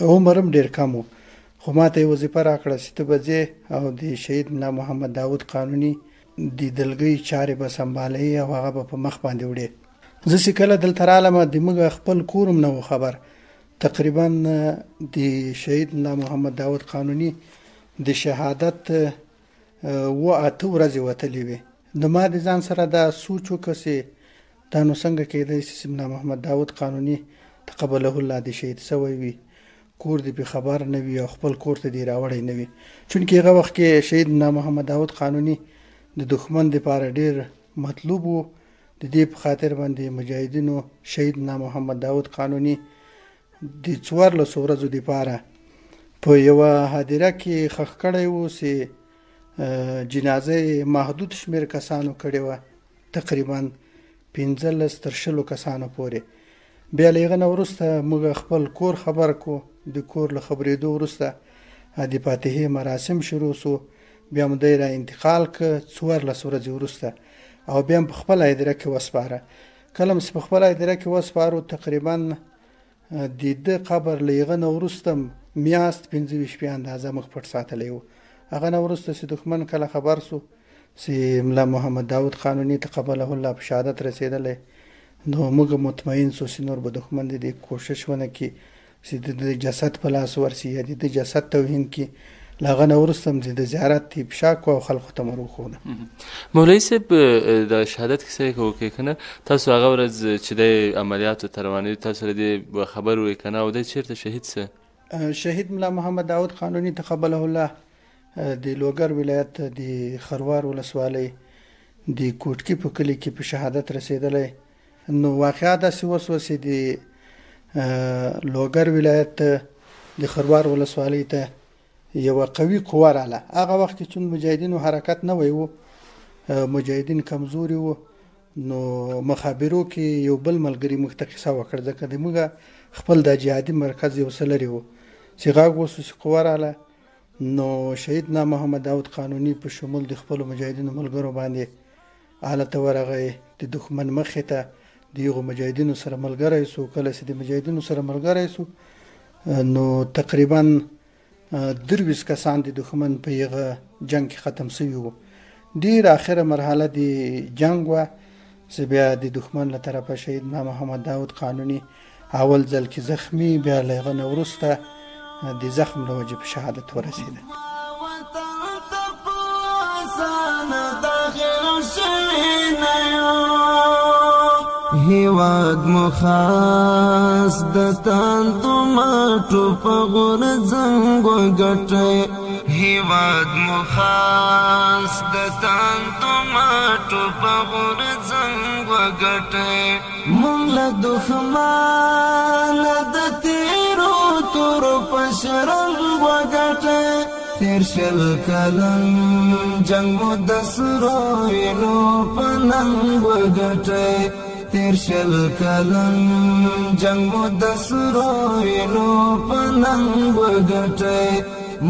عمر هم ډېر کم و، خو ما ته یې وظیفه راکړه چې ته به ځې او د شهید ملا محمد داود قانوني د دلګۍ چارې به سمبالوې او هغه به په مخ باندې وړې. زه چې کله دلته رالم د موږ خپل کور هم نه و خبر. تقریبا د شهید ملا محمد داود قانوني د شهادت 7-8 ورځې وتلې وې. نو ما د ځان سره دا سوچ وکړ چې دا نو څنګه کېدای شي چې ملا محمد داود قانوني تقبله الله دې شهید سوی وي، کور دې پرې خبر نه وي او خپل کور ته دې راوړی نه وي. چونکې هغه وخت کې شهید ملا محمد داود قانوني د دښمن دپاره ډېر مطلوب و. د دې په خاطر باندې مجاهدینو شهید ملا محمد داود قانوني د 14 ورځو دپاره په یوه هدیره کې ښخ کړی و چې جنازه یې محدود شمېر کسانو کړې وه، تقریبا 15 تر 20 کسانو پورې. بیا له هغه نه وروسته موږ خپل کور خبر کو. د کور له خبرېدو وروسته د فاتحې مراسم شروع سو. بیا مو دی را انتقال که 14 ورځې وروسته، او بیا هم په خپله هدیره کې وسپاره. کله هم چې په خپله هدیره کې وسپارو، تقریبا د ده قبر له هغه نه وروسته میاشت 25 شپې اندازه موږ پټ ساتلی و. هغه نه وروسته چې دښمن کله خبر سو چې ملا محمد داود قانوني تقبله الله په شهادت رسېدلی، نو موږ مطمئن سو چې نور به دښمن د دې کوشش ونه کړي چې د ده جسد په لاس ورسي یا د ده جسد توهین کړي. له هغه نه وروسته هم د زیارت افشا کړو او خلکو ته مو وښوده. مولوي صاحب د شهادت کیسه یې که وکړئ که نه، تاسو هغه ورځ چې دی عملیاتو ته روانېدو تاسو له دې خبر وئ که نه، او دی چېرته شهید سه؟ شهید ملا محمد داود قانوني تقبله الله د لوګر ولایت د خروار ولسوالۍ د کوټکي په کلي کې په شهادت رسېدلی. نو واقعا داسې وسوه چې د لوګر ولایت د خروار ولسوالۍ ته یوه قوي قوه راله. هغه وخت کې چون مجاهدینو حرکت نوی و، مجاهدین کمزوري وو، نو مخابرو کې یو بل ملګري موږ ته قصه وکړه، ځکه د موږ خپل د جهادي مرکز یو څه لرې و، چې غږ وسو چې قوه راله. نو شهید نا محمد داود قانوني په شمول د خپلو مجاهدینو ملګرو باندې هلته ورغی، د دښمن مخې ته د هغو مجاهدینو سره ملګری سو. کله چې د مجاهدینو سره ملګری سو، نو تقریبا 23 کسان د دښمن په هغه جنګ کې ختم سوي وو. ډېر آخره مرحله د جنګ وه چې بیا د دښمن له طرفه شهید ملا محمد داود قانوني اول ځل کې زخمي، بیا له هغه نه وروسته د زخم له وجې په شهادت ورسېده. هیواد مو خاص د تاندو ماټو په غورځنګ وګټئ، هیواد مو خاص د تاندو ماټو په غورځنګ وګټئ. مونږ له دښمنه د تیرو تورو په شرنګ وګټئ، تېر 20 کلن جنګ مو د سرو وینو په ننګ وګټئ، تېر 20 کلن جنګ مو د سرو وینو په ننګ وګټئ.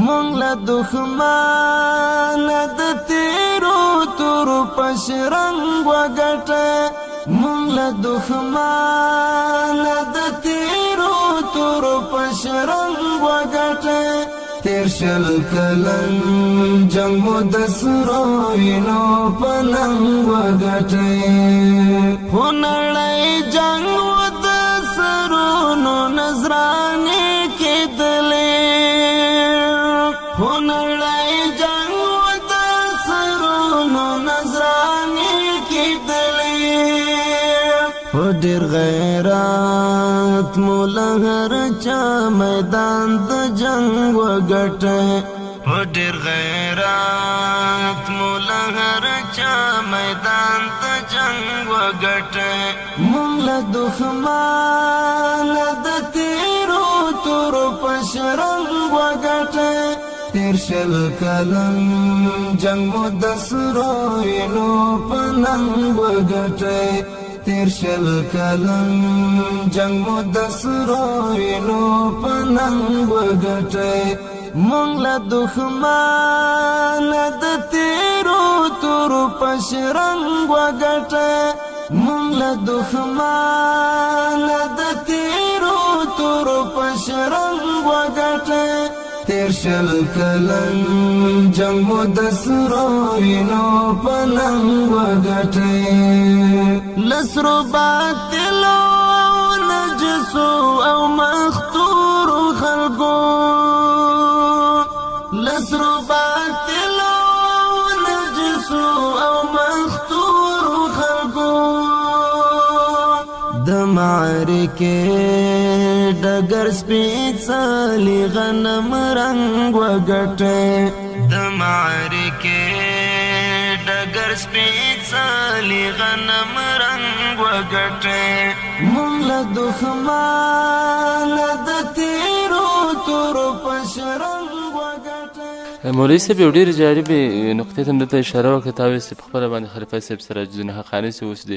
مونږ له دښمنه د تیرو تورو په شرنګ وګټئ، مونږ له دښمنه د تیرو تورو په شرنګ وګټئ، تېر 20 کلن جنګ مو د سرو وینو په ننګ وګټئ. خونړی جنګ و د سرونو نذرانې په ډیر غیرت مو له هر چا میدان د جنګ وګټه. په ډیر غیرت مو له هر چا میدان د جنګ وګټه. مونږ له دښمنه د تیرو تورو په شرنګ وګټه. تیر 20 کلن جنګ مو د سرو وینو په ننګ وګټه. تیر 20 کلن جنګ مو د سرو وینو په ننګ وګټه. مونږ له دښمنه د تیرو تورو په شرنګ وګټه. مونږ له دښمنه د تیرو تورو په شرنګ وګټه. تیر 20 کلن جنګ مو د سرو وینو په ننګ وګټه. له سرو باطلو نجسو او مختورو خلکو، له سرو باطلو نجسو او مختورو خلکو د معرکې ډګر سپېڅلي غنم رنګ وګټه. د معرکې ډګر سپېڅلي غنم رنګ وګټه. مونږ له دښمنه د تیرو تورو په شرنګ وګټه. مولوي صاحب، یو ډېرې جالبې نقطې ته هم دلته اشاره وکړه. تا ویل چې په خپله باندې خلیفه صاحب سراج الدین حقاني چې اوس د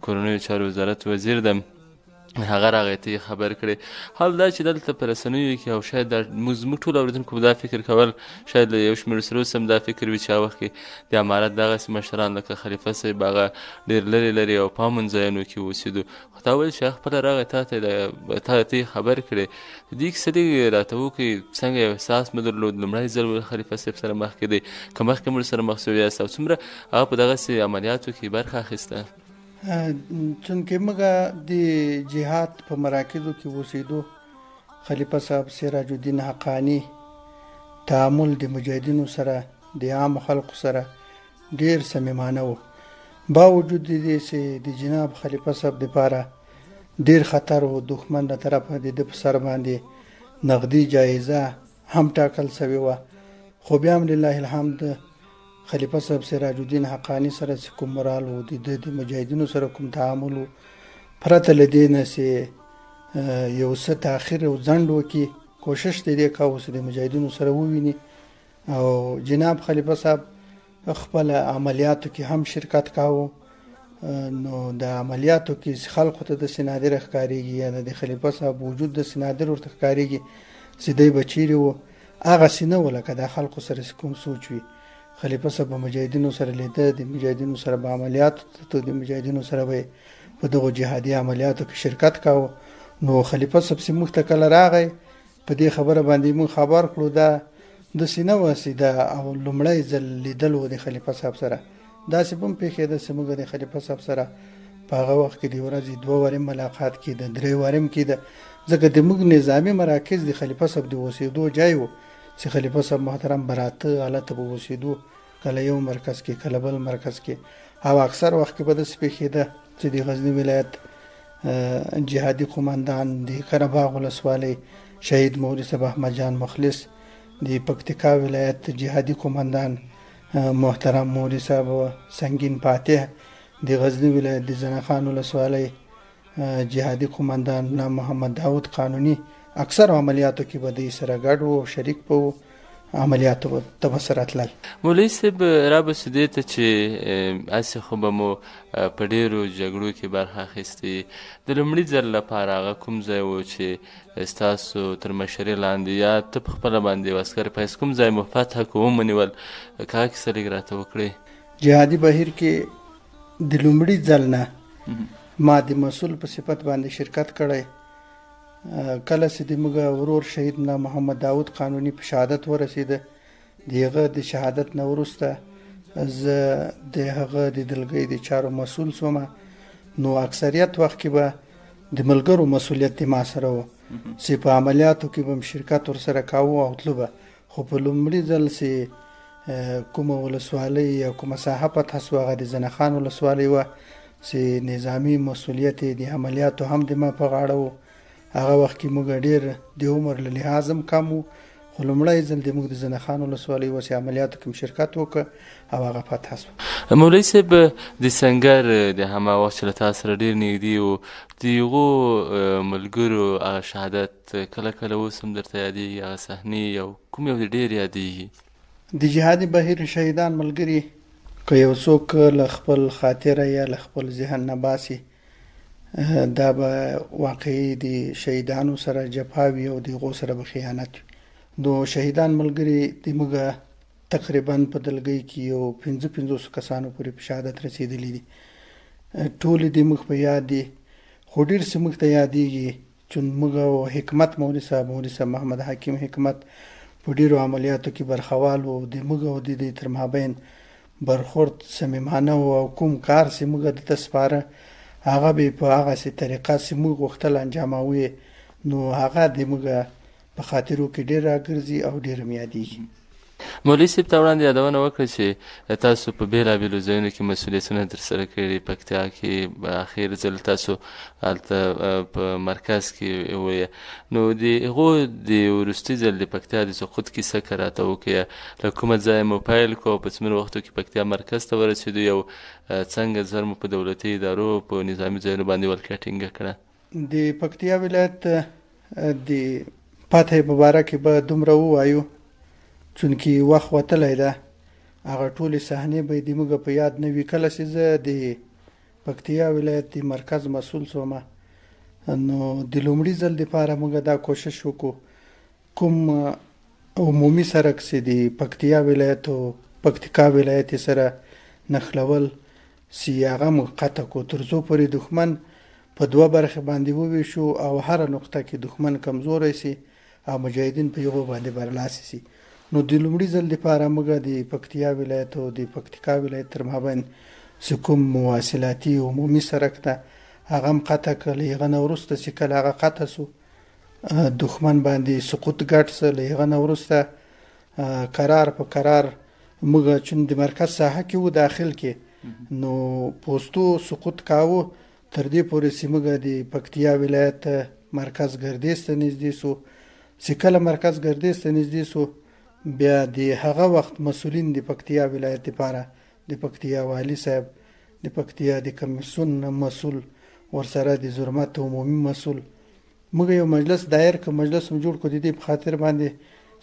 کورنیو چارو وزارت وزیر ده، هغه راغی ته یې خبر کړې. حال دا چې دلته په رسنیو کې او شاید دا زموږ ټولو اورېدونکو به دا فکر کول، شاید له یو شمېر سره اوس هم دا فکر وي چې هغه وخت کې د امارت دغسې مشران لکه خلیفه صاحب هغه ډېر لرې لرې او پامن ځایونو کې اوسېدو، خو تا ویل چې هغه خپله راغی تا ته یې خبر کړې. د دې کیسه لږ راته وکړئ، څنګه یو احساس مو درلود لومړی ځل ول خلیفه صاحب سره مخ کېدی، که مخکې مو سره مخ شوي یاست او څومره هغه په دغسې عملیاتو کې برخه اخیسته؟ چونکه موږ د جهاد په مراکزو کې اوسېدو، خلیفه صاحب سراج الدین حقاني تعامل د مجاهدینو سره د عام خلکو سره ډیر صمیمانه و. باوجود د دې چې د جناب خلیفه صاحب دپاره ډیر خطر و، دښمن له طرفه د ده په سر باندې نقدي جایزه هم ټاکل سوې وه، خو بیا هم لله الحمد خلیفه صاحب سراج الدین حقاني سره چې کوم مورال و، د ده د مجاهدینو سره کوم تعامل و، پرته له دې نه چې یو څه تاخیر او ځنډ وکړي، کوشش د دې کاوه چې د مجاهدینو سره وویني. او جناب خلیفه صاحب خپل عملیاتو کې هم شرکت کاوه. نو د عملیاتو کې چې خلکو ته داسې نادره ښکارېږي یا د خلیفه صاحب وجود داسې نادر ورته ښکارېږي چې دی به چیرې و، هغسې نه و لکه د خلکو سره چې کوم سوچ وي. خلیفه صاحب به مجاهدینو سره لیده، د مجاهدینو سره به عملیاتو ته، د مجاهدینو سره به په دغو جهادي عملیاتو کې شرکت کاوه. نو خلیفه صاحب چې موږ ته کله راغی په دې خبره باندې موږ خبر کړو، دا داسې نه وه چې دا او لومړی ځل لیدل و د خلیفه صاحب سره. داسې به هم پېښېده چې موږ د خلیفه صاحب سره په هغه وخت کې د ورځې 2 وارې ملاقات کېده، 3 وارې هم کېده، ځکه د موږ نظامي مراکز د خلیفه صاحب د اوسېدو ځای و چې خلیفه صاحب محترم به راته، هلته به اوسېدو، کله یو مرکز کې کله بل مرکز کې. او اکثر وخت کې به داسې پېښېده چې د غزني ولایت جهادي قومندان د قره باغ ولسوالۍ شهید مولوي صاحب احمد جان مخلص، د پکتیکا ولایت جهادي قومندان محترم مولوي صاحب سنګین فاتح، د غزني ولایت د زنه خان ولسوالۍ جهادي قومندان ملا محمد داود قانوني، اکثر عملیاتو کې به دوی سره ګډ وو، شریک به وو، عملیاتو ته به سره تلل. مولوي صاحب را به شو دې ته چې هسې خو به مو په ډېرو جګړو کې برخه اخیستې، د لومړي ځل لپاره هغه کوم ځای و چې ستاسو تر مشرۍ لاندې یا ته په خپله باندې یو عسکر په حیث کوم ځای مو فتح کړو ومو نیول، که هغه کیسه لږ راته وکړئ؟ جهادي بهیر کې د لومړي ځل نه ما د مسؤل په صفت باندې شرکت کړی. کله چې د موږ ورور شهید ملا محمد داود قانوني په شهادت ورسېده، د هغه د شهادت نه وروسته زه د هغه د دلګۍ د چارو مسؤل سوم. نو اکثریت وخت کې به د ملګرو مسؤلیت د ما سره و چې په عملیاتو کې به م شرکت ورسره کاوه او تلو به. خو په لومړي ځل چې کومه ولسوالۍ یا کومه ساحه فتح سوه، هغه د زنه خان ولسوالۍ وه چې نظامي مسؤلیت یې د عملیاتو هم د ما په غاړه و. هغه وخت کې موږ ډېر د عمر له لحاظ هم کم وو، خو لومړی ځل د موږ د زنه خان ولسوالۍ وسې عملیاتو کې شرکت وکړ او هغه فتح شو. مولوي صاحب، د سنګر د هماغه وخت چې له تا سره ډېر نږدې و، د هغو ملګرو هغه شهادت کله کله اوس هم درته یادېږي، هغه صحنې او کوم یو دې ډېر یادېږي؟ د جهادي بهیر شهیدان ملګري که یو څوک له خپل خاطره یا له خپل ذهن نه باسي، دا به واقعي د شهیدانو سره جفا وي او د هغو سره به خیانت وي. نو شهیدان ملګري د موږ تقریبا په دلګۍ کې یو 55 کسانو پورې په شهادت رسېدلي دي. ټول د موږ په یاد دي، خو ډېر څه موږ ته یادېږي چې موږ او حکمت مولوي صاحب، مولوي صاحب محمد حکیم حکمت په ډېرو عملیاتو کې برخوال وو. د موږ او د دوی تر مابین برخورد صمیمانه و او کوم کار چې موږ ده ته سپاره هغه به په هغسې طریقه چې موږ غوښتل انجاماوه یې، نو هغه د موږ په خاطرو کې ډېر راګرځي او ډېر هم یادېږي. مولوي صاحب، تا وړاندې یادونه وکړه چې تاسو په بېلابېلو ځایونو کې مسؤلیتونه ترسره کړي، پکتیا کې اخر ځل تاسو هلته په مرکز کې ویې، نو د هغو د وروستي ځل د پکتیا د سقوط کیسه که راته وکړې، له کومه ځایه مو پیل کړو او په څومره وختو کې پکتیا مرکز ته ورسېدو او څنګه زر مو په دولتي ادارو په نظامي ځایونو باندې ولکه ټینګه کړه؟ د پکتیا ولایت د فتح په باره کې به دومره ووایو چونکې وخت وتلی ده، هغه ټولې صحنې به د موږ په یاد نه وي. کله چې زه د پکتیا ولایت د مرکز مسؤل سوم، نو د لومړي ځل دپاره موږ دا کوشش وکړو کوم عمومي سرک چې د پکتیا ولایت او پکتیکا ولایت سره نښلول چې هغه موږ قطع کړو، تر څو پورې دښمن په دوه برخې باندې وویشو او هره نقطه کې دښمن کمزوری سي او مجاهدین په یوه باندې برلاسي سي. نو د لومړي ځل دپاره موږ د پکتیا ولایت او د پکتیکا ولایت تر مابین چې کوم مواصلاتي عمومي سرک ده هغه هم قطع کړ. له هغه نه وروسته چې کله هغه قطع سو، دښمن باندې سقوط ګډ سو. له هغه نه وروسته کرار په کرار موږ چون د مرکز ساحه کې وو داخل کې، نو پوستو سقوط کاوه تر دې پورې چې موږ د پکتیا ولایت مرکز ګردیز ته نږدې سو. چې کله مرکز ګردیز ته نږدې سو، بیا د هغه وخت مسؤلین د پکتیا ولایت لپاره د پکتیا والي صاحب، د پکتیا د کمیسیون مسؤل، ورسره د زرمت عمومي مسؤل، موږ یو مجلس دایر کړ، مجلس مو جوړ کړ د دې په خاطر باندې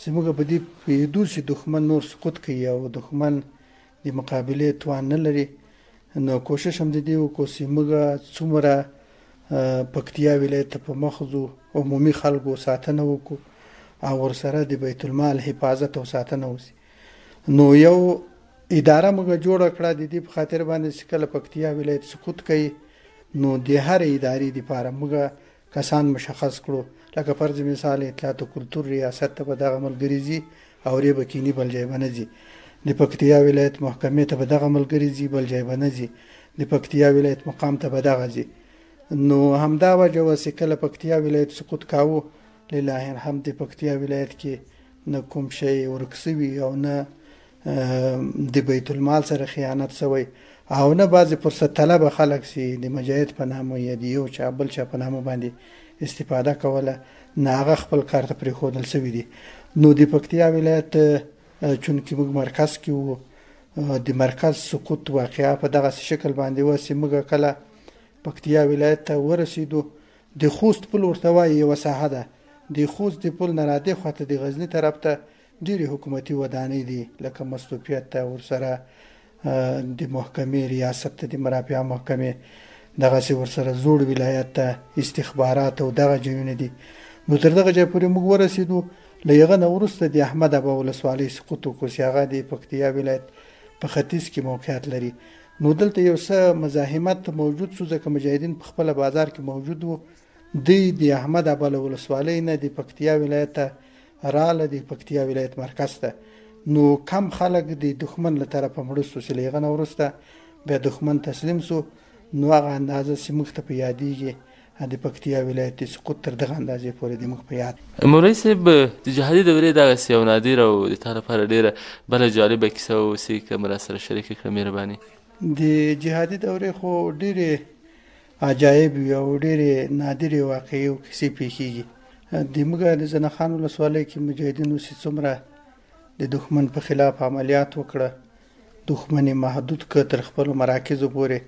چې موږ په دې پوهېدو چې دښمن نور سقوط کوي او دښمن د مقابلې توان نه لري. نو کوشش هم د دې وکړو چې موږ څومره پکتیا ولایت ته په مخ ځو، عمومي خلکو ساتنه وکړو او ورسره د بیت المال حفاظت او ساتنه وسي. نو یو اداره موږ جوړه کړه د دې په خاطر باندې چې کله پکتیا ولایت سقوط کوي، نو د هرې ادارې دپاره موږ کسان مشخص کړو. لکه فرض مثال اطلاعات او کلتور ریاست ته به دغه ملګري ځي او ری به کیني بل ځای به نه ځي، د پکتیا ولایت محکمې ته به دغه ملګري ځي بل ځای به نه ځي، د پکتیا ولایت مقام ته به دغه ځي. نو همدا وجه وه چې کله پکتیا ولایت سقوط کاوه، لله الحمد د پکتیا ولایت کې نه کوم شی ورک سوي او نه د بیت المال سره خیانت سوی او نه بعضې فرصت طلبه خلک چې د مجاهد په نامه یا د یو چا بل چا په نامه باندې استفاده کوله، نه هغه خپل کار ته پرېښودل سوي دي. نو د پکتیا ولایت چونکې موږ مرکز کې وو، د مرکز سقوط واقعا په دغسې شکل باندې وه چې موږ کله پکتیا ولایت ته ورسېدو، د خوست پل ورته وایي یوه ساحه ده، د خوست د پل نه رادې خواته د غزني طرف ته ډېرې حکومتي ودانۍ دي، لکه مستوفیت ته ورسره د محکمې ریاست ته، د مرافعه محکمې دغسې ورسره زوړ ولایت ته استخبارات او دغه ځایونه دي. نو تر دغه ځای پورې موږ ورسېدو. له هغه نه وروسته د احمد ابا ولسوالۍ سقوط وکړو چې هغه د پکتیا ولایت په ختیځ کې موقعیت لري. نو دلته یو څه مزاحمت موجود سو، ځکه مجاهدین په خپله بازار کې موجود وو. دوی د احمد ابا له ولسوالۍ نه د پکتیا ولایت ته راله، د پکتیا ولایت مرکز ته. نو کم خلک د دښمن له طرفه مړه سو چې له هغه نه وروسته بیا دښمن تسلیم سو. نو هغه اندازه چې موږ ته په یادېږي د پکتیا ولایت د سقوط تر دغه اندازې پورې د موږ په یاد. مولوي صاحب، د جهادي دورې دغسې یو نادر او د تا لپاره ډېره بله جالبه کیسه اوسي که مو راسره شریکه کړه مهرباني. د جهادي دورې خو ډېرې عجایب وي او ډېرې نادرې واقعې او کیسې پېښېږي. د موږ د زنه خان ولسوالۍ کې مجاهدینو چې څومره د دښمن په خلاف عملیات وکړه، دښمن یې محدود کړ تر خپلو مراکزو پورې.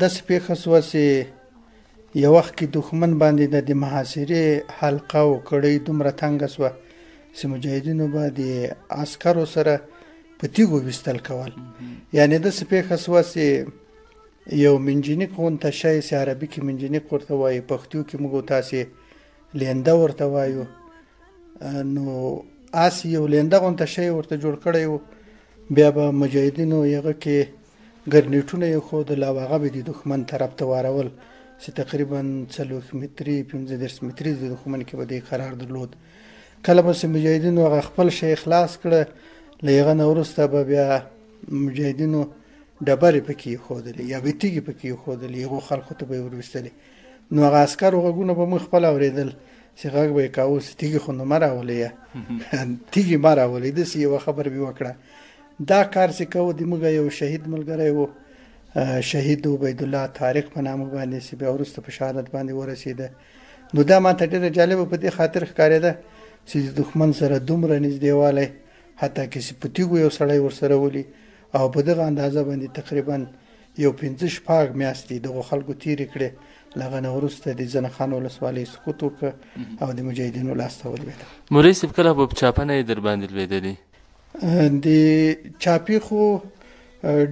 داسې پېښه شوه چې یو وخت کې دښمن باندې د محاصرې حلقه او کړۍ دومره تنګه شوه چې مجاهدینو به د عسکرو سره په تیږو ویستل کول. یعنې داسې پېښه شوه چې یو منجنیق غونته شی چې عربي کې منجنیق ورته وایي، پښتو کې موږ تاسې لینده ورته وایو، نو هسې یو لینده غونته شی ورته جوړ کړی و. بیا به مجاهدینو هغه کې ګرنیټونه یې ښودل او هغه به د دښمن طرف ته وارول چې تقریبا 40 متري 35 متري د دښمن کې به دی قرار درلود. کله به چې مجاهدینو هغه خپل شی خلاص کړه، له هغه نه وروسته به بیا مجاهدینو ډبرې پکې ایښودلې یا به تیږې پکې ایښودلې، هغو خلکو ته به یې وروستلې. نو هغه عسکرو غږونه به موږ خپله اورېدل چې غږ به یې کاوه چې تیږې خو نو مه راولئ، تیږې مه راولئ، داسې یوه خبره به یې وکړه. دا کار چې کوو، د موږ یو شهید ملګری و، شهید عبیدالله طارق په نامه باندې چې بیا وروسته په شهادت باندې ورسېده. نو دا ماته ډېره جالبه په دې خاطر ښکارېده چې د دښمن سره دومره نږدېوالی، حتی که چې په تیږو یو سړی ورسره ولي او په دغه اندازه باندې تقریبا یو 5 شپږ میاشتې دغو خلکو تېرې کړې. له هغه نه وروسته د زنه خان ولسوالۍ سقوط وکړ او د مجاهدینو لاسته ولوېده. مولوي صاحب، کله به په چاپه نه یې در باندې لوېدلي؟ د چاپې خو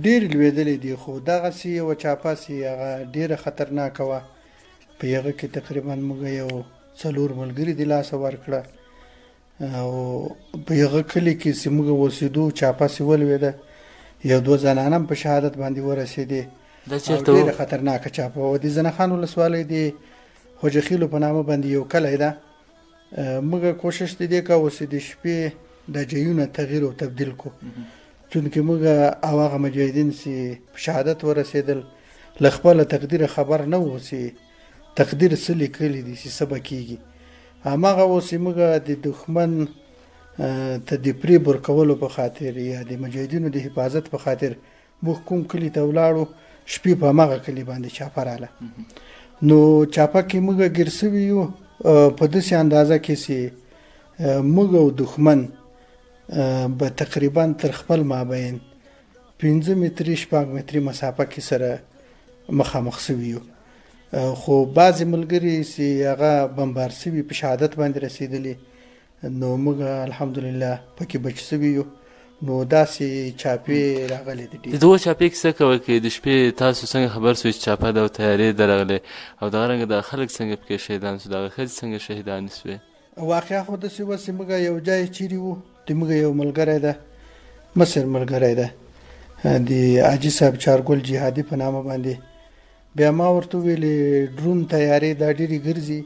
ډېرې لوېدلې دي، خو دغسې یوه چاپه چې هغه ډېره خطرناکه وه، په هغه کې تقریبا موږ یو 4 ملګري د لاسه ورکړه او په هغه کلي کې چې موږ اوسېدو چاپه چې ولوېده، یو دوه زنانه هم په شهادت باندې ورسېدې. دا چېرته وه؟ ډېره خطرناکه چاپه وه. د زنه خان ولسوالۍ د خوجخیلو په نامه باندې یو کلی ده. موږ کوشش د دې کاوه چې د شپې د ځایونه تغییر او تبدیل کړو، چونکې موږ او هغه مجاهدین چې په شهادت ورسېدل له خپله تقدیره خبر نه وو چې تقدیر څه لیکلي دي چې څه به کېږي. هماغه و چې موږ د دښمن ته د پرې ورکولو په خاطر یا د مجاهدینو د حفاظت په خاطر موږ کوم کلي ته ولاړو، شپې په هماغه کلي باندې چاپه راله. نو چاپه کې موږ ګیر سوي یو په داسې اندازه کې چې موږ او دښمن به تقریبا تر خپل مابین 5 متري 6 متري مسافه کې سره مخامخ سوي یو. خو بعضې ملګري چې هغه بمبار سوي په شهادت باندې رسېدلي، نو موږ الحمدلله پکې بچ سوي یو. نو داسې چاپې راغلې دي ډېرې. د دغو چاپې کیسه کوه کې د شپې تاسو څنګه خبر سوئ چې چاپه ده او طیارې درغلې، او دغه رنګه دا خلک څنګه پکې شهیدان سو، دغه ښځې څنګه شهیدانې سوې؟ واقعا خو داسې وه چې موږ یو ځای چیرې وو، د موږ یو ملګری ده، مصر ملګری ده، د حاجي صاحب چارګل جهادي په نامه باندې. بیا ما ورته وویلې ډرون طیارې دا ډېرې ګرځي،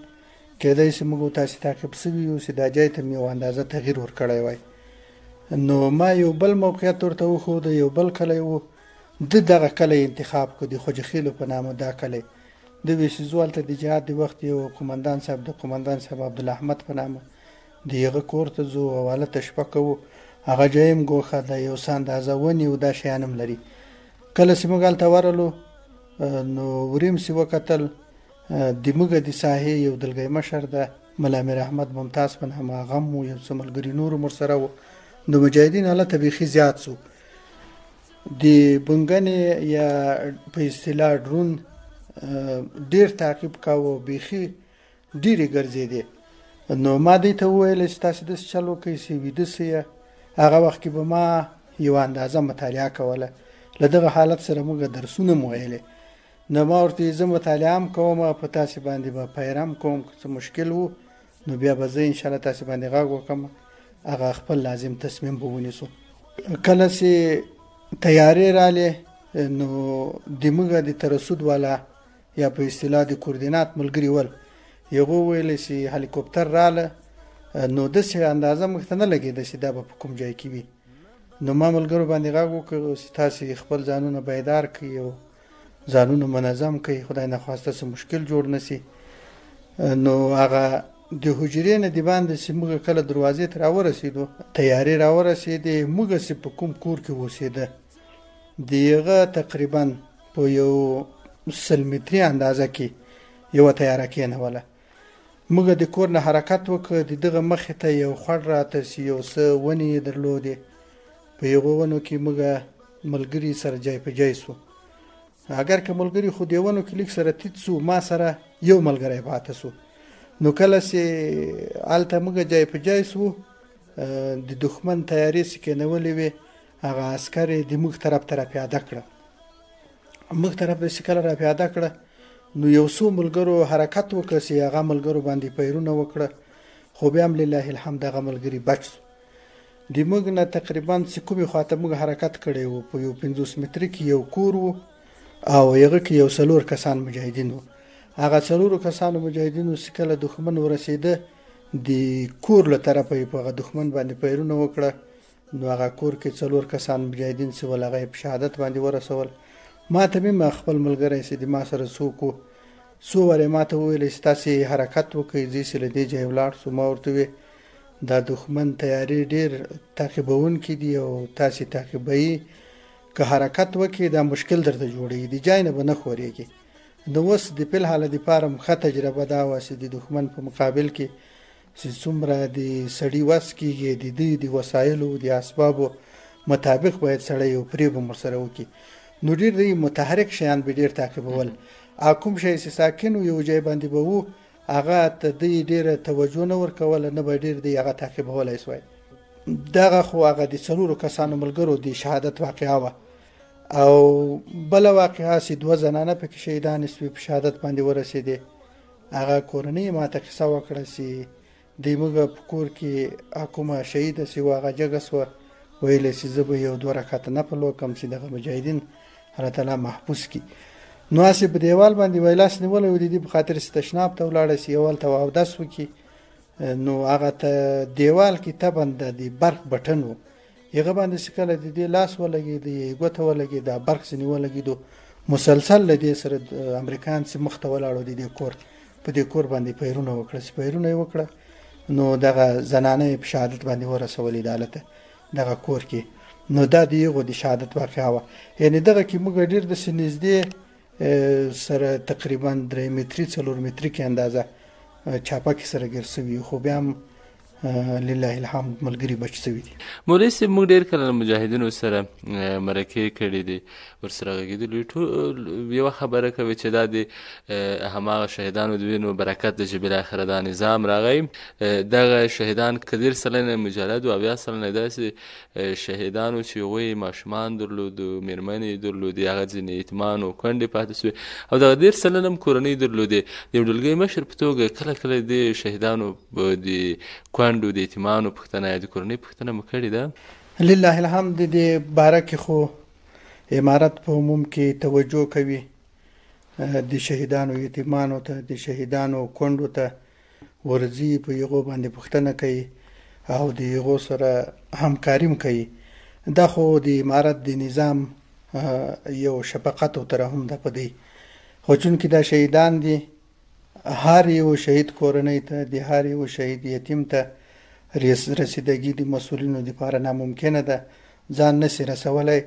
کیدای شي موږ تاسې تعقیب سوي یو چې دا ځای ته مې یو اندازه تغییر ورکړی وای. نو ما یو بل موقعیت ورته وښود، یو بل کلی و، ده دغه کلی انتخاب کړ، د خوجخیلو په نامه دا کلی. ده ویل چې زه هلته د جهاد د وخت یو قومندان صاحب، د قومندان صاحب عبدالاحمد په نامه، د هغه کور ته ځو او هلته شپه کوو. هغه ځای هم ګوښه ده، یو څه اندازه ونې او دا شیان هم لري. کله چې موږ هلته ورغلو نو وریم چې وکتل، د موږ د ساحې یو دلګی مشر ده، ملا امیر احمد ممتاز په نامه، هغه هم و، یو څه ملګري نور هم ورسره وو. نو مجاهدین هلته بیخي زیات سو. د بنګنې یا په اصطلاح ډرون ډېر تعقیب کاوه، بیخي ډېرې ګرځېدې. نو ما دوی ته وویل چې تاسې داسې چل وکړئ چې ویده سئ. هغه وخت کې به ما یوه اندازه مطالعه کوله، له دغه حالت سره موږ درسونه هم ویلې. نو ما ورته ویل زه مطالعه هم کوم، په تاسې باندې به پیره هم کوم، که څه مشکل و نو بیا به زه انشاءالله تاسې باندې غږ وکړم، هغه خپل لازم تصمیم به ونیسو. کله چې طیارې رالې نو د موږ د ترصد والا یا په اصطلاح د کوردینات ملګري ول، هغو ویل چې هلیکوپتر راله، نو داسې اندازه موږ ته نه لګېده چې دا به په کوم ځای کې وي. نو ما ملګرو باندې غږ وکړ چې تاسې خپل ځانونه بیدار کړئ او ځانونه منظم کړئ، خدای نخواسته څه مشکل جوړ نه سي. نو هغه د حجرې نه د باندې چې موږ کله دروازې ته راورسېدو، طیارې راورسېدې، موږ چې په کوم کور کې اوسېده د هغه تقریبا په یو 100 متري اندازه کې یوه طیاره کېنوله. موږ د کور نه حرکت وکړ، د دغه مخې ته یو خوړ راته چې یو څه ونې یې درلودې، په هغو ونو کې موږ ملګري سره جای په جای سو. اګر که ملګري خو دې ونو کې لږ سره تیت سو، ما سره یو ملګری پاته سو. نو کله چې هلته موږ جای په جای سو، د دښمن طیارې چې کېنولې وې، هغه عسکر یې د موږ طرف ته راپیاده کړه. موږ طرف ته چې کله راپیاده کړه، نو یو څو ملګرو حرکت وکړ چې هغه ملګرو باندې پیرونه وکړه، خو بیا هم لله الحمد هغه ملګري بچ سو. د موږ نه تقریبا چې کومې خواته موږ حرکت کړی و، په یو 50 متري کې یو کور و او هغه کې یو څلور کسان مجاهدین وو. هغه څلورو کسانو مجاهدینو چې کله دښمن ورسېده، د کور له طرفه یې په هغه دښمن باندې پیرونه وکړه. نو هغه کور کې څلور کسان مجاهدین چې ول، هغه یې په شهادت باندې ورسول. ما ته مې خپل ملګری چې د ما سره څوک و، څو وارې ما ته وویل چې تاسې حرکت وکړئ، ځئ چې له دې ځایه ولاړ سو. ما ورته وویل دا دښمن تیارې ډېر تعقیبوونکي دي او تاسې تعقیبوي، که حرکت وکړي دا مشکل درته جوړېږي، د جای نه به نه ښورېږي. نو اوس د فی الحال دپاره هم ښه تجربه دا وه چې د دښمن په مقابل کې چې څومره د سړي وس کېږي، د دوی د وسایلو د اسبابو مطابق باید سړی یو فریب هم ورسره وکړي. نو ډېر دی متحرک شیان به ډېر تعقیبول، او کوم شی چې ساکن و یو ځای باندې به وو، هغه ته دوی ډېره توجه نه ورکوله، نه به ډېر دوی هغه تعقیبولی سوای. دغه خو هغه د څلورو کسانو ملګرو د شهادت واقعه وه. او بله واقعه چې دوه زنانه پکې شهیدانې سوې، په شهادت باندې ورسېدې. هغه کورنۍ ما ته قصه وکړه چې دی موږ په کور کې کومه شهیده چې وه، هغه جګه سوه، ویل یې چې زه به یو دوه رکعته نفل وکړم چې دغه مجاهدین الله تعالی محفوظ کړي. نو هسې په دیوال باندې وایي لاس نیولی و، د دې په خاطر چې تشناب ته ولاړه شي، یو هلته اودس وکړي. نو هغه ته دیوال کې طبعا د برق بټن و، هغه باندې چې کله د دې لاس ولګېد، یې ګوته ولګېده، برق ځینې ولګېدو، مسلسل له دې سره امریکایان چې مخته ولاړو د دې کور په دې کور باندې پیرونه وکړه. چې پیرونه یې وکړه، نو دغه زنانه یې په شهادت باندې ورسولې د هلته دغه کور کې. نو دا د هغو د شهادت واقعه وه. یعنې دغه کې موږ ډېر داسې نږدې سره تقریبا 3 متري 4 متري کې اندازه چاپه کې سره ګیر سوي، خو بیا هم لله الحمد ملګري بچ سوي دي. مولوي صاحب، موږ ډېر کله له مجاهدینو سره مرکې کړې دي، ورسره غږېدلي، ټول یوه خبره کوي چې دا د هماغه شهیدانو د وینو برکت دی چې بالاخره دا نظام راغی. دغه شهیدان که 30% مجرد و، 70% داسې شهیدانو چې هغوی ماشومان درلودو، مېرمنې یې درلودې، هغه ځینې یتیمان او کونډې پاتې سوې، او دغه 30% هم کورنۍ درلودې. د یو ډلګۍ مشر په توګه کله کله دې شهیدانو د کونډو، د یتیمانو پوښتنه یا د کورنۍ پوښتنه مو کړې ده؟ لله الحمد د دې باره کې خو امارت په عموم کې توجه کوي، د شهیدانو یتیمانو ته، د شهیدانو کونډو ته ورځي، په هغو باندې پوښتنه کوي او د هغو سره همکاري هم کوي. دا خو د امارت د نظام یو شفقت او ترحم ده په دی، خو چونکې دا شهیدان دي، هر یو شهید کورنۍ ته، د هر یو شهید یتیم ته رسیدګي د مسؤلینو دپاره ناممکنه ده، ځان نسي رسولی.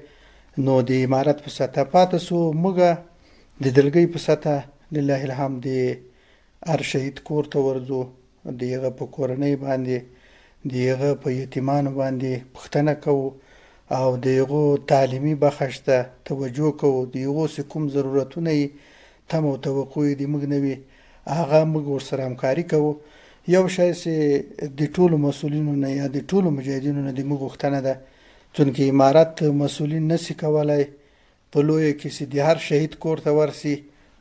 نو د امارت په سطح پاته سو، موږ د دلګۍ په سطح لله الحمد د هر شهید کور ته ورځو، د هغه په کورنۍ باندې، د هغه په یتیمانو باندې پوښتنه کوو او د هغو تعلیمي بخش ته توجه کوو. د هغو چې کوم ضرورتونه یې تم او توقع یې د موږ نه وي، هغه موږ ورسره همکاري کوو. یو شی چې د ټولو مسؤلینو نه یا د ټولو مجاهدینو نه د موږ غوښتنه ده، چونکې امارت مسؤلین نسي کولای په لویه کې چې د هر شهید کور ته ورسي،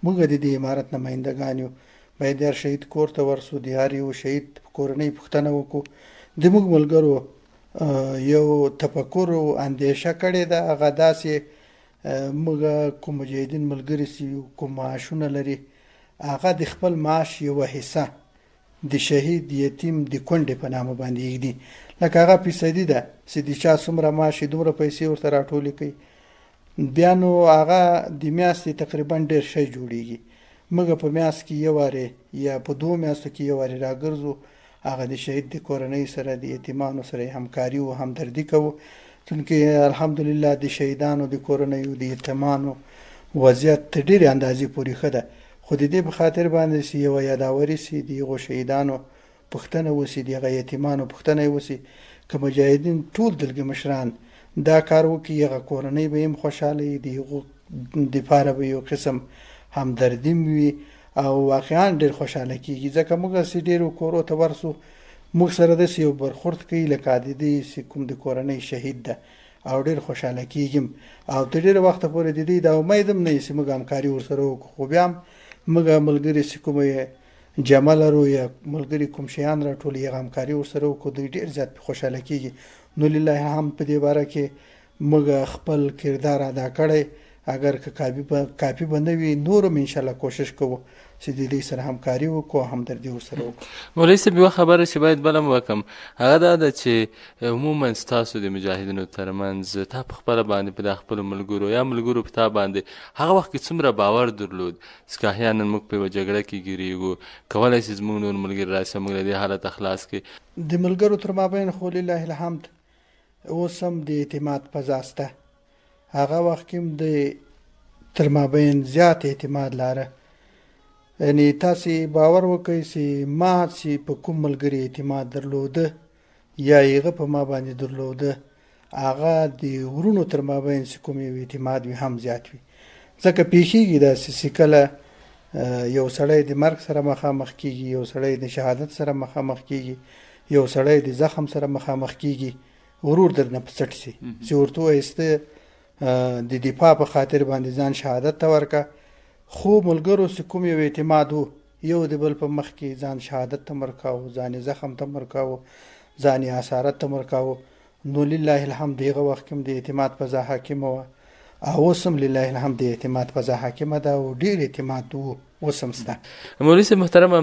موږ د دې امارت نمایندګان یو، باید د هر شهید کور ته ورسو، د هر یو شهید په کورنۍ پوښتنه وکړو. د موږ ملګرو یو تفکر او اندیشه کړې ده، هغه داسې موږ کوم مجاهدین ملګري چې یو کوم معاشونه لري، هغه د خپل معاش یوه حصه د شهید یتیم د کونډې په نامه باندې ایږدي، لکه هغه فیصدي ده چې د چا څومره معاش یې دومره پیسې ورته راټولې کوي، بیا نو هغه د میاشتې تقریبا ډېر شی جوړیږي. موږ په میاشت کې یو وارې یا په دوو میاشتو کې یو وارې راګرځو، هغه د شهید د کورنۍ سره، د یتیمانو سره همکاري او همدردي کوو. چونکه الحمدلله د شهیدانو د کورنیو د یتیمانو وضعیت تر ډېرې اندازې پورې ښه ده، خو د دې په خاطر باندې چې یوه یاداوري سي، د هغو شهیدانو پوښتنه وسي، د هغه یتیمانو پوښتنه یې وسي، که مجاهدین ټول دلګي مشران دا کار وکړي، هغه کورنۍ به یې هم خوشحاله وي، د هغو دپاره به یو قسم همدردي هم وي او واقعا ډېر خوشحاله کېږي، ځکه موږ چې ډېرو کورو ته ورسو موږ سره داسې یو برخورد کوي لکه د دوی چې کوم د کورنۍ شهید ده او ډېر خوشحاله کېږي او تر ډېره وخته پورې د دوی دا امید هم نه وي چې موږ همکاري ورسره وکړو، خو بیا هم موږ ملګري چې کومه جمع لرو یا ملګري کوم شیان راټولوي هغه همکاري ورسره وکړو، دوی ډېر زیات پرې خوشحاله کېږي. نو لله الحمد په دې باره کې موږ خپل کردار ادا کړی، اګر که کافي به نه وي، نور هم انشاالله کوشش کوو چې د دوی سره همکاري وکړو او همدردي ورسره وکړو. مولوي صاحب یوه خبره چې باید بله هم وکړم هغه دا ده چې عموما ستاسو د مجاهدینو ترمنځ تا په خپله باندې په دا خپلو ملګرو یا ملګرو په تا باندې هغه وخت کې څومره باور درلود چې که احیانا موږ په یوه جګړه کې ګیریږو کولی شي زموږ نور ملګري راشي موږ له دې حالته خلاص کړي. د ملګرو تر مابین خو لله الحمد اوس هم د اعتماد فضا شته، هغه وخت کې هم د تر مابین زیات اعتماد لاره، یعنی تاسې باور وکړئ چې ما چې په کوم ملګري اعتماد درلوده یا هغه په ما باندې درلوده هغه د ورونو تر مابین چې کوم یو اعتماد وي هم زیات وي، ځکه پیښیږي داسې چې کله یو سړی د مرګ سره مخامخ کیږي، یو سړی د شهادت سره مخامخ کیږي، یو سړی د زخم سره مخامخ کیږي، ورور درنه په څټ سي چې ورته ووایي ته د دفاع په خاطر باندې ځان شهادت ته ورکه، خو ملګرو چې کوم یو اعتماد و یو د بل په مخ کې ځان شهادت ته ورکاوه، ځان یې زخم ته ورکاوه، ځان یې اسارت ته ورکاوه، نو لله الحمد هغه وخت کې هم د اعتماد فضا حاکمه وه او اوس هم لله الحمد د اعتماد فضا حاکمه ده او ډېر اعتماد و اوس هم شته. مولوي صاحب محترمه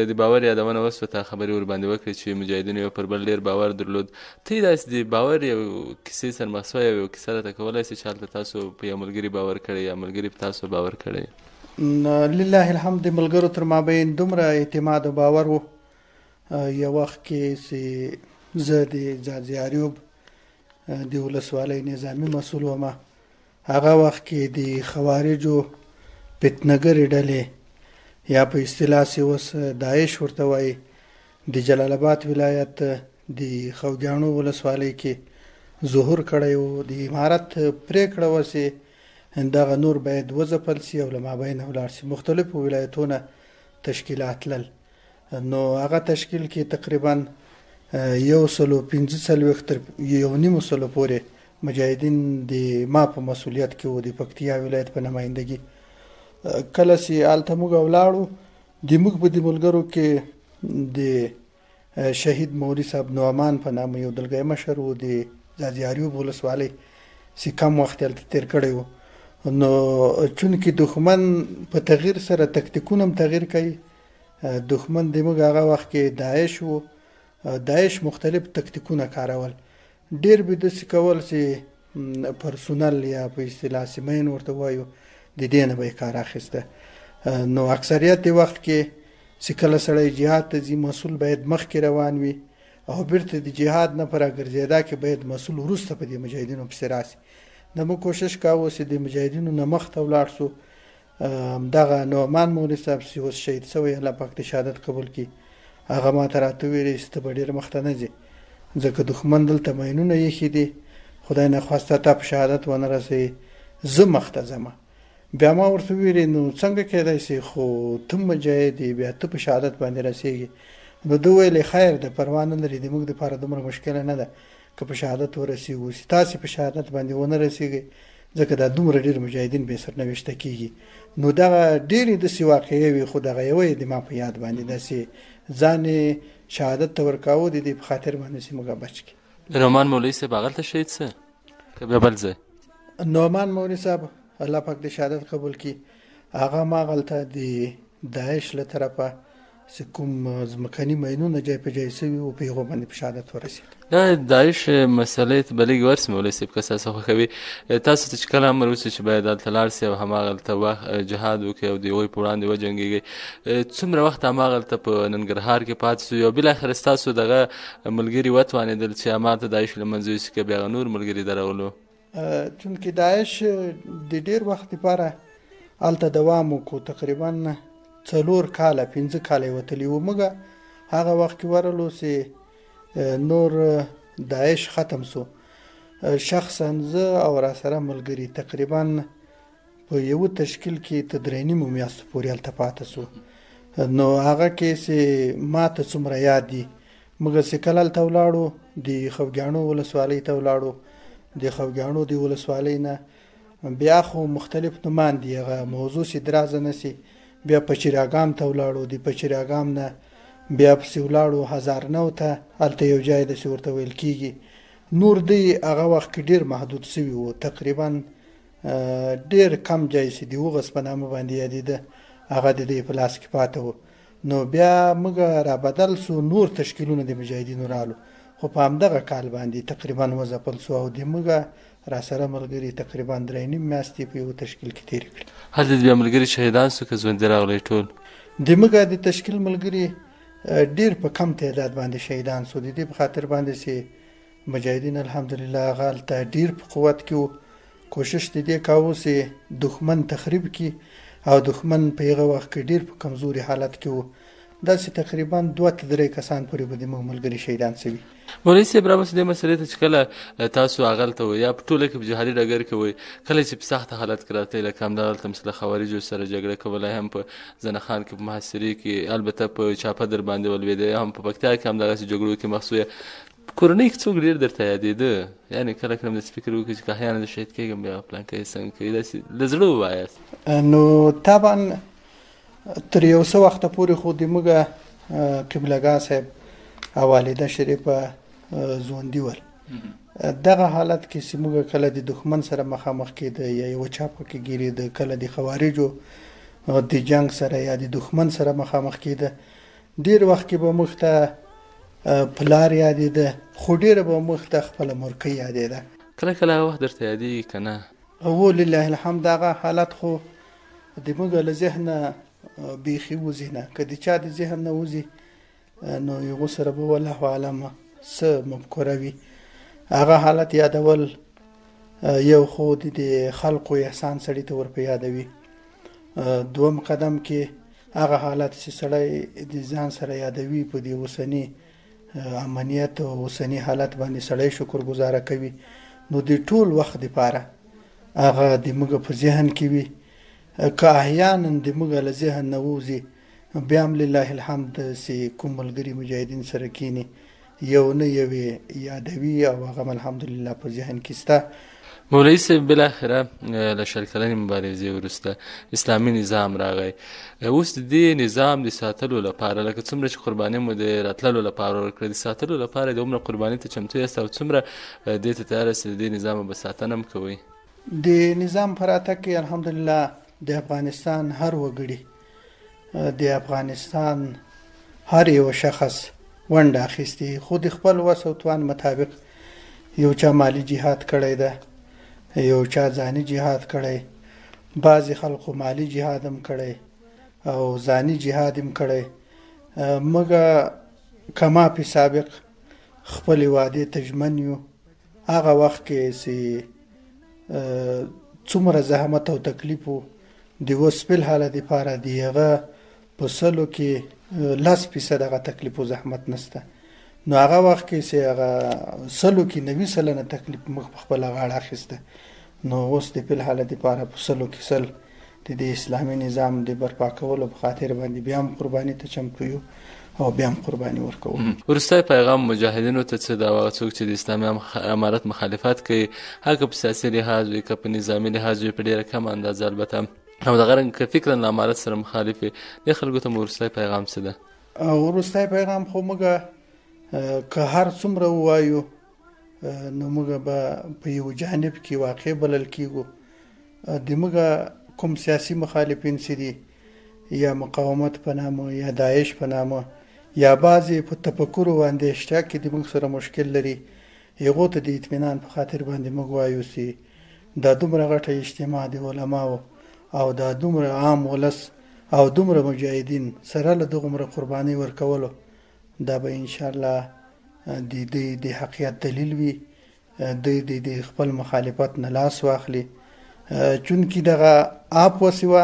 د باور یادونه وسوه، تا خبرې ورباندې وکړې چې مجاهدینو یو پر بل ډېر باور درلود، ته یې داسې د باور یو کیسې سره مخ سوی او یو کیسه راته کولی شې چې هلته تاسو په یو ملګري باور کړی یا ملګري په تاسو باور کړی؟ لله الحمد د ملګرو تر مابین دومره اعتماد او باور و، یو وخت کې چې زه د ځاځي اریوب د ولسوالۍ نظامي مسول وم، هغه وخت کې د خوارجو فتنګرې ډلې یا په اصطلاح چې اوس داعش ورته وایي د جلال آباد ولایت د خوګیاڼو ولسوالۍ کې ظهور کړی و، د امارت پرېکړه وه چې دغه نور باید وځپل سي او له مابینه ولاړ سي، مختلفو ولایتونه تشکیلات تلل، نو هغه تشکیل کې تقریبا 145 تر 150 پورې مجاهدین د ما په مسولیت کې وو، د پکتیا ولایت په نمایندګي. کله چې هلته موږ ولاړو د موږ په دې ملګرو کې د شهید مولوي صاحب نعمان په نامه یو دلګی مشر و، د ځاځي اریوب ولسوالۍ چې کم وخت یې هلته تېر کړی و. نو چونکې دښمن په تغییر سره تکتیکونه هم تغییر کوي، دښمن د موږ هغه وخت کې داعش و، داعش مختلف تکتیکونه کارول، ډېر به داسې کول چې پرسونل یا په اصطلاح سیمین ورته وایو د دې نه به یې کار اخیسته. نو اکثریت د وخت کې چې کله سړی جهاد ته ځي مسول باید مخکې روان وي او بیرته د جهاد نه په راګرځېدا کې باید مسول وروسته په دې مجاهدینو پسې راسي. نو موږ کوشش کاوه چې د مجاهدینو نه مخته ولاړ سو. دغه نعمان مولوي صاحب چې اوس شهید سوی، الله پاک دې شهادت قبول کړي، هغه ما ته راته ویلي چې ته به ډېر مخته نه ځې، ځکه دښمن دلته ماینونه ایښي دي، خدای نخواسته تا په شهادت ونه رسوي، زه مخته ځم. بیا ما ورته ویلي نو څنګه کېدای سي، خو ته مجاهد یې، بیا ته په شهادت باندې رسېږې. نو ده ویلې خیر ده، پروا نه لري، د موږ دپاره دومره مشکله نه ده که په شهادت ورسېږو، چې تاسې په شهادت باندې ونه رسېږئ، ځکه دا دومره ډېر مجاهدین بې سرنوشته کېږي. نو دغه ډېرې داسې واقعې وې، خو دغه یوه یې د ما په یاد باندې ده چې ځان یې شهادت ته ورکاوه، د دې په خاطر باندې چې موږ بچ کړي. نعمان مولوي صاحب هغلته شهید سه که بیا بل ځای؟ نعمان مولوي صاحب الله پاک دې شهادت قبول کړي، هغه ماغلته د داعش له طرفه چې کوم ځمکني ماینونه جای په جای سوي وو، په هغو باندې په شهادت ورسېد. دا داعش مسئلې ته به لږ ورسي مولوي صاحب که ستاسو خوښه وي. تاسو ته چې کله امر وشي چې باید هلته لاړ سئ او هماغلته وخت جهاد وکړئ او د هغوی په وړاندې وجنګېږئ، څومره وخت هماغلته په ننګرهار کې پاتې سوئ او بالاخره ستاسو دغه ملګري وتوانېدل چې هماغلته داعش له منځه یوسي که بیا هغه نور ملګري درغلو؟ چونکې داعش د ډېر وخت لپاره هلته دوام وکړو، تقریبا 4 کاله 5 کاله یې وتلي وو. موږ هغه وخت کې ورغلو چې نور داعش ختم سو. شخصا زه او راسره ملګري تقریبا په یو تشکیل کې تر 3.5 میاشتو پورې هلته پاته سو. نو هغه کې چې ما ته څومره یاد دي، موږ چې کله هلته ولاړو د خوږیاڼو ولسوالۍ ته ولاړو، د خوږیاڼو د ولسوالۍ نه بیا خو مختلف نومان دي، هغه موضوع چې درازه نه سي، بیا پچیراګام ته ولاړو، د پچیراګام نه بیا پسې ولاړو هزارنو ته، هلته یو ځای داسې ورته ویل کېږي. نور دی هغه وخت کې ډېر محدود سوي وو، تقریبا ډېر کم ځای چې د وغس په نامه باندې یادېده هغه د دوی په لاس کې پاته وو. نو بیا موږ را بدل سو، نور تشکیلونه د مجاهدینو رالو، خو په همدغه کال باندې تقریبا وځپل سو او د موږ راسره ملګري تقریبا 3.5 میاشتې په یو تشکیل کې تېرې کړې. هلته بیا ملګري شهیدان سو که ژوندي راغلي ټول؟ د موږ د تشکیل ملګري ډېر په کم تعداد باندې شهیدان سو، د دې په خاطر باندې چې مجاهدین الحمدلله هغه هلته ډېر په قوت کې وو، کوشش د دې کاوه چې دښمن تخریب کړي او دښمن په هغه وخت کې ډېر په کمزوري حالت کې وو. داسې تقریبا 2 تر 3 کسان پورې به د موږ ملګري شهیدان سوي. مولوي صاحب را دې مسئلې ته چې کله تاسو هغلته وئ یا په ټوله کې په جهادي ډګر کې وئ، کله چې په سخت حالت کې راتلئ، لکه همدغلته مثلا خوارجو سره جګړه کوله، هم په زنه خان کې په محاصرې کې البته په چاپه در باندې ولوېده، هم په پکتیا کې همدغسې جګړو کې مخ سوی، کورنۍ کې څوک ډېر درته یادېده؟ یعنې کله کله داسې فکر وکړي چې که احیانا زه شهید کېږم بیا پلانکی څنګه کوي، داسې له زړه ووایاست. نو طبعا تر یو څه وخته پورې خو د موږ قبلهګاه صاحب او والده شریفه ژوندي ول. دغه حالت کې چې موږ کله د دښمن سره مخامخ کېده یا یوه چاپه کې ګیرېده، کله د خوارجو د جنګ سره یا د دښمن سره مخامخ کېده، ډېر وخت کې به موږ ته پلار یادېده، خو ډېره به موږ ته خپله مورکۍ یادېده. کله کله هغه وخت درته یادېږي که نه؟ هو لله الحمد هغه حالت خو د موږ له ذهنه بیخي وځي نه، که د چا د ذهن نه وځي نو هغو سره به والله اعلم څه مفکوره وي. هغه حالت یادول یو خو د دې خلقو احسان سړي ته ور په یادوي، دوم قدم کې هغه حالت چې سړی د ځان سره یادوي په دې اوسني امنیت او اوسني حالت باندې سړی شکرګزاره کوي، نو د ټول وخت دپاره هغه د موږ په ذهن کې وي. که احیانا د موږ له ذهن نه ووځي، بیا هم لله الحمد چې کوم ملګري مجاهدین سره کښېني یو نه یوې یادوي او هغه هم الحمدلله په ذهن کې سته. مولوي صاحب بالاخره له 20 کلنې مبارزې وروسته اسلامي نظام راغی. اوس د دې نظام د ساتلو لپاره لکه څومره چې قرباني مو د راتللو لپاره ورکړه، د ساتلو لپاره د عمره قرباني ته چمتو یاست او څومره دې ته تیار یاست چې د دې نظام به ساتنه هم کوئ؟ د نظام په راتګ کې الحمدلله د افغانستان هر وګړي، د افغانستان هر یو شخص ونډه اخیستې، خو د خپل وس او توان مطابق یو چا مالي جهاد کړی ده، یو چا ځاني جهاد کړی، بعضې خلکو مالي جهاد هم کړی او ځاني جهاد هم کړی. موږ کما په سابق خپلې وعدې ته ژمن یو. هغه وخت کې چې څومره زحمت او تکلیف و، د اوس په الحال دپاره د هغه په سلو کې 10% هغه تکلیف او زحمت نشته. نو هغه وخت کې چې هغه سلو کې 90% تکلیف موږ په خپله غاړه اخیسته، نو اوس د په الحال دپاره په سلو کې 100 د دې اسلامي نظام د برپا کولو په خاطر باندې بیا هم قرباني ته چمتو یو او بیا هم قرباني ورکوو. وروستی پیغام مجاهدینو ته څه ده؟ هغه څوک چې د اسلامي امارت مخالفت کوي، هغه په سیاسي لحاظ وي که په نظامي لحاظ وي، په ډېره کمه اندازه البته، او دغه رنګ که فکراً له امارت سره مخالف وي، دې خلکو ته مو وروستی پیغام څه ده؟ وروستی پیغام خو موږ که هر څومره ووایو نو موږ به په یو جانب کې واقع بلل کېږو. د موږ کوم سیاسي مخالفین چې دي یا مقاومت په نامه یا داعش په نامه یا بعضې په تفکر او اندېشه کې د موږ سره مشکل لري، هغو ته د اطمینان په خاطر باندې موږ وایو چې دا دومره غټه اجتماع د علماو او دا دومره عام ولس او دومره مجاهدین سره له دغومره قربانۍ ورکولو، دا به انشاءالله د دوی د حقیقت دلیل وي. دوی د خپل مخالفت نه لاس واخلي، چونکې دغه آپ وسیوه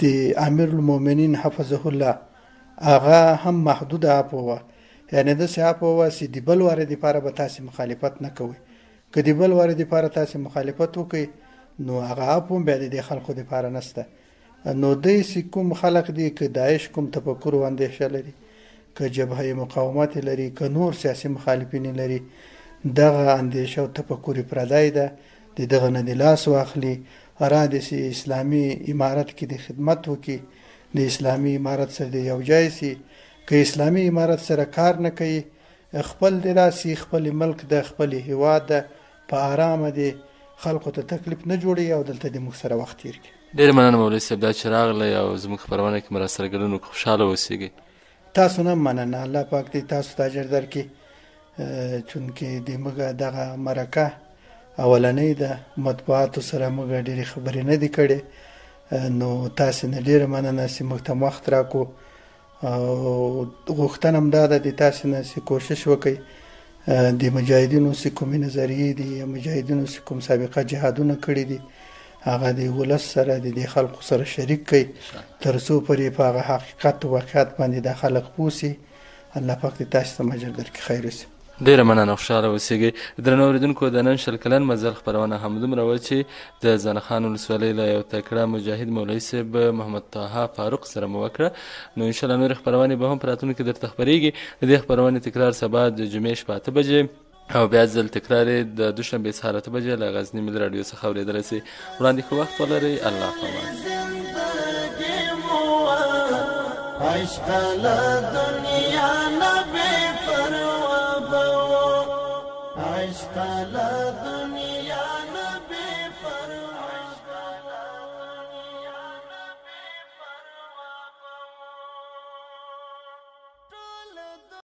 د امیر المؤمنین حفظه الله هغه هم محدوده آپ وه، یعنې داسې آپ وه چې د بل وارې دپاره به تاسې مخالفت نه کوئ. که د بل وارې دپاره تاسې مخالفت وکئ نو هغه آپ هم بیا د دې خلکو دپاره نشته. نو دوی چې کوم خلک دي، که داعش کوم تفکر او اندېشه لري، که جبهه مقاومت لري، که نور سیاسي مخالفین لري، دغه اندېشه او تفکر پردی ده، د دغه نه د لاس واخلي، را دې سي اسلامي امارت کې د خدمت وکړي، د اسلامي امارت سره د یو ځای سي. که اسلامي امارت سره کار نه کوي، خپل دې راسي، خپل ملک ده، خپل هیواد ده، په آرامه دې خلکو ته تکلیف نه جوړوي او دلته دې موږ سره وخت تېر کړي. ډېره مننه مولوي صاحب دا چې راغلی او زموږ خپرونه کې مو راسره ګډون وکړ. خوشحاله اوسېږئ. تاسو نه مننه، الله پاک دې تاسو ته اجر درکړي. چونکې د موږ دغه مرکه اولنۍ ده، مطبوعاتو سره موږ ډېرې خبرې نه دي کړې، نو تاسې نه ډېره مننه چې موږ ته وخت راکړو. او غوښتنه هم دا ده د تاسې نه چې کوشش وکړئ د مجاهدینو چې کومې نظریې دي یا مجاهدینو چې کوم سابقه جهادونه کړي دي، هغه د ولس سره د دې خلکو سره شریک کړئ، تر څو پورې په هغه حقیقت او واقعیت باندې دا خلک پوه سي. الله پاک دې تاسې ته اجر درکړي. خیر اوسئ. ډېره مننه، خوشحاله اوسېږئ. درنو اورېدونکو، د نن 20 کلن مزل خپرونه همدومره وه چې د زنه خان ولسوالۍ له یو تکړه مجاهد مولوي صاحب محمد طه فاروق سره مو وکړه. نو انشاءالله نورې خپرونې به هم په راتلونکي کې درته خپرېږي. د دې خپرونې تکرار سبا د جمعې شپه 8 بجې او بیا ځل تکرار یې د دوشنبې سهار 8 بجې له غزني ملي راډیو څخه اورېدلی شئ. وړاندې ښه وخت ولرئ. الله پامان. عشق له دنیا نه بې پروا به وو، عشق له دنیا.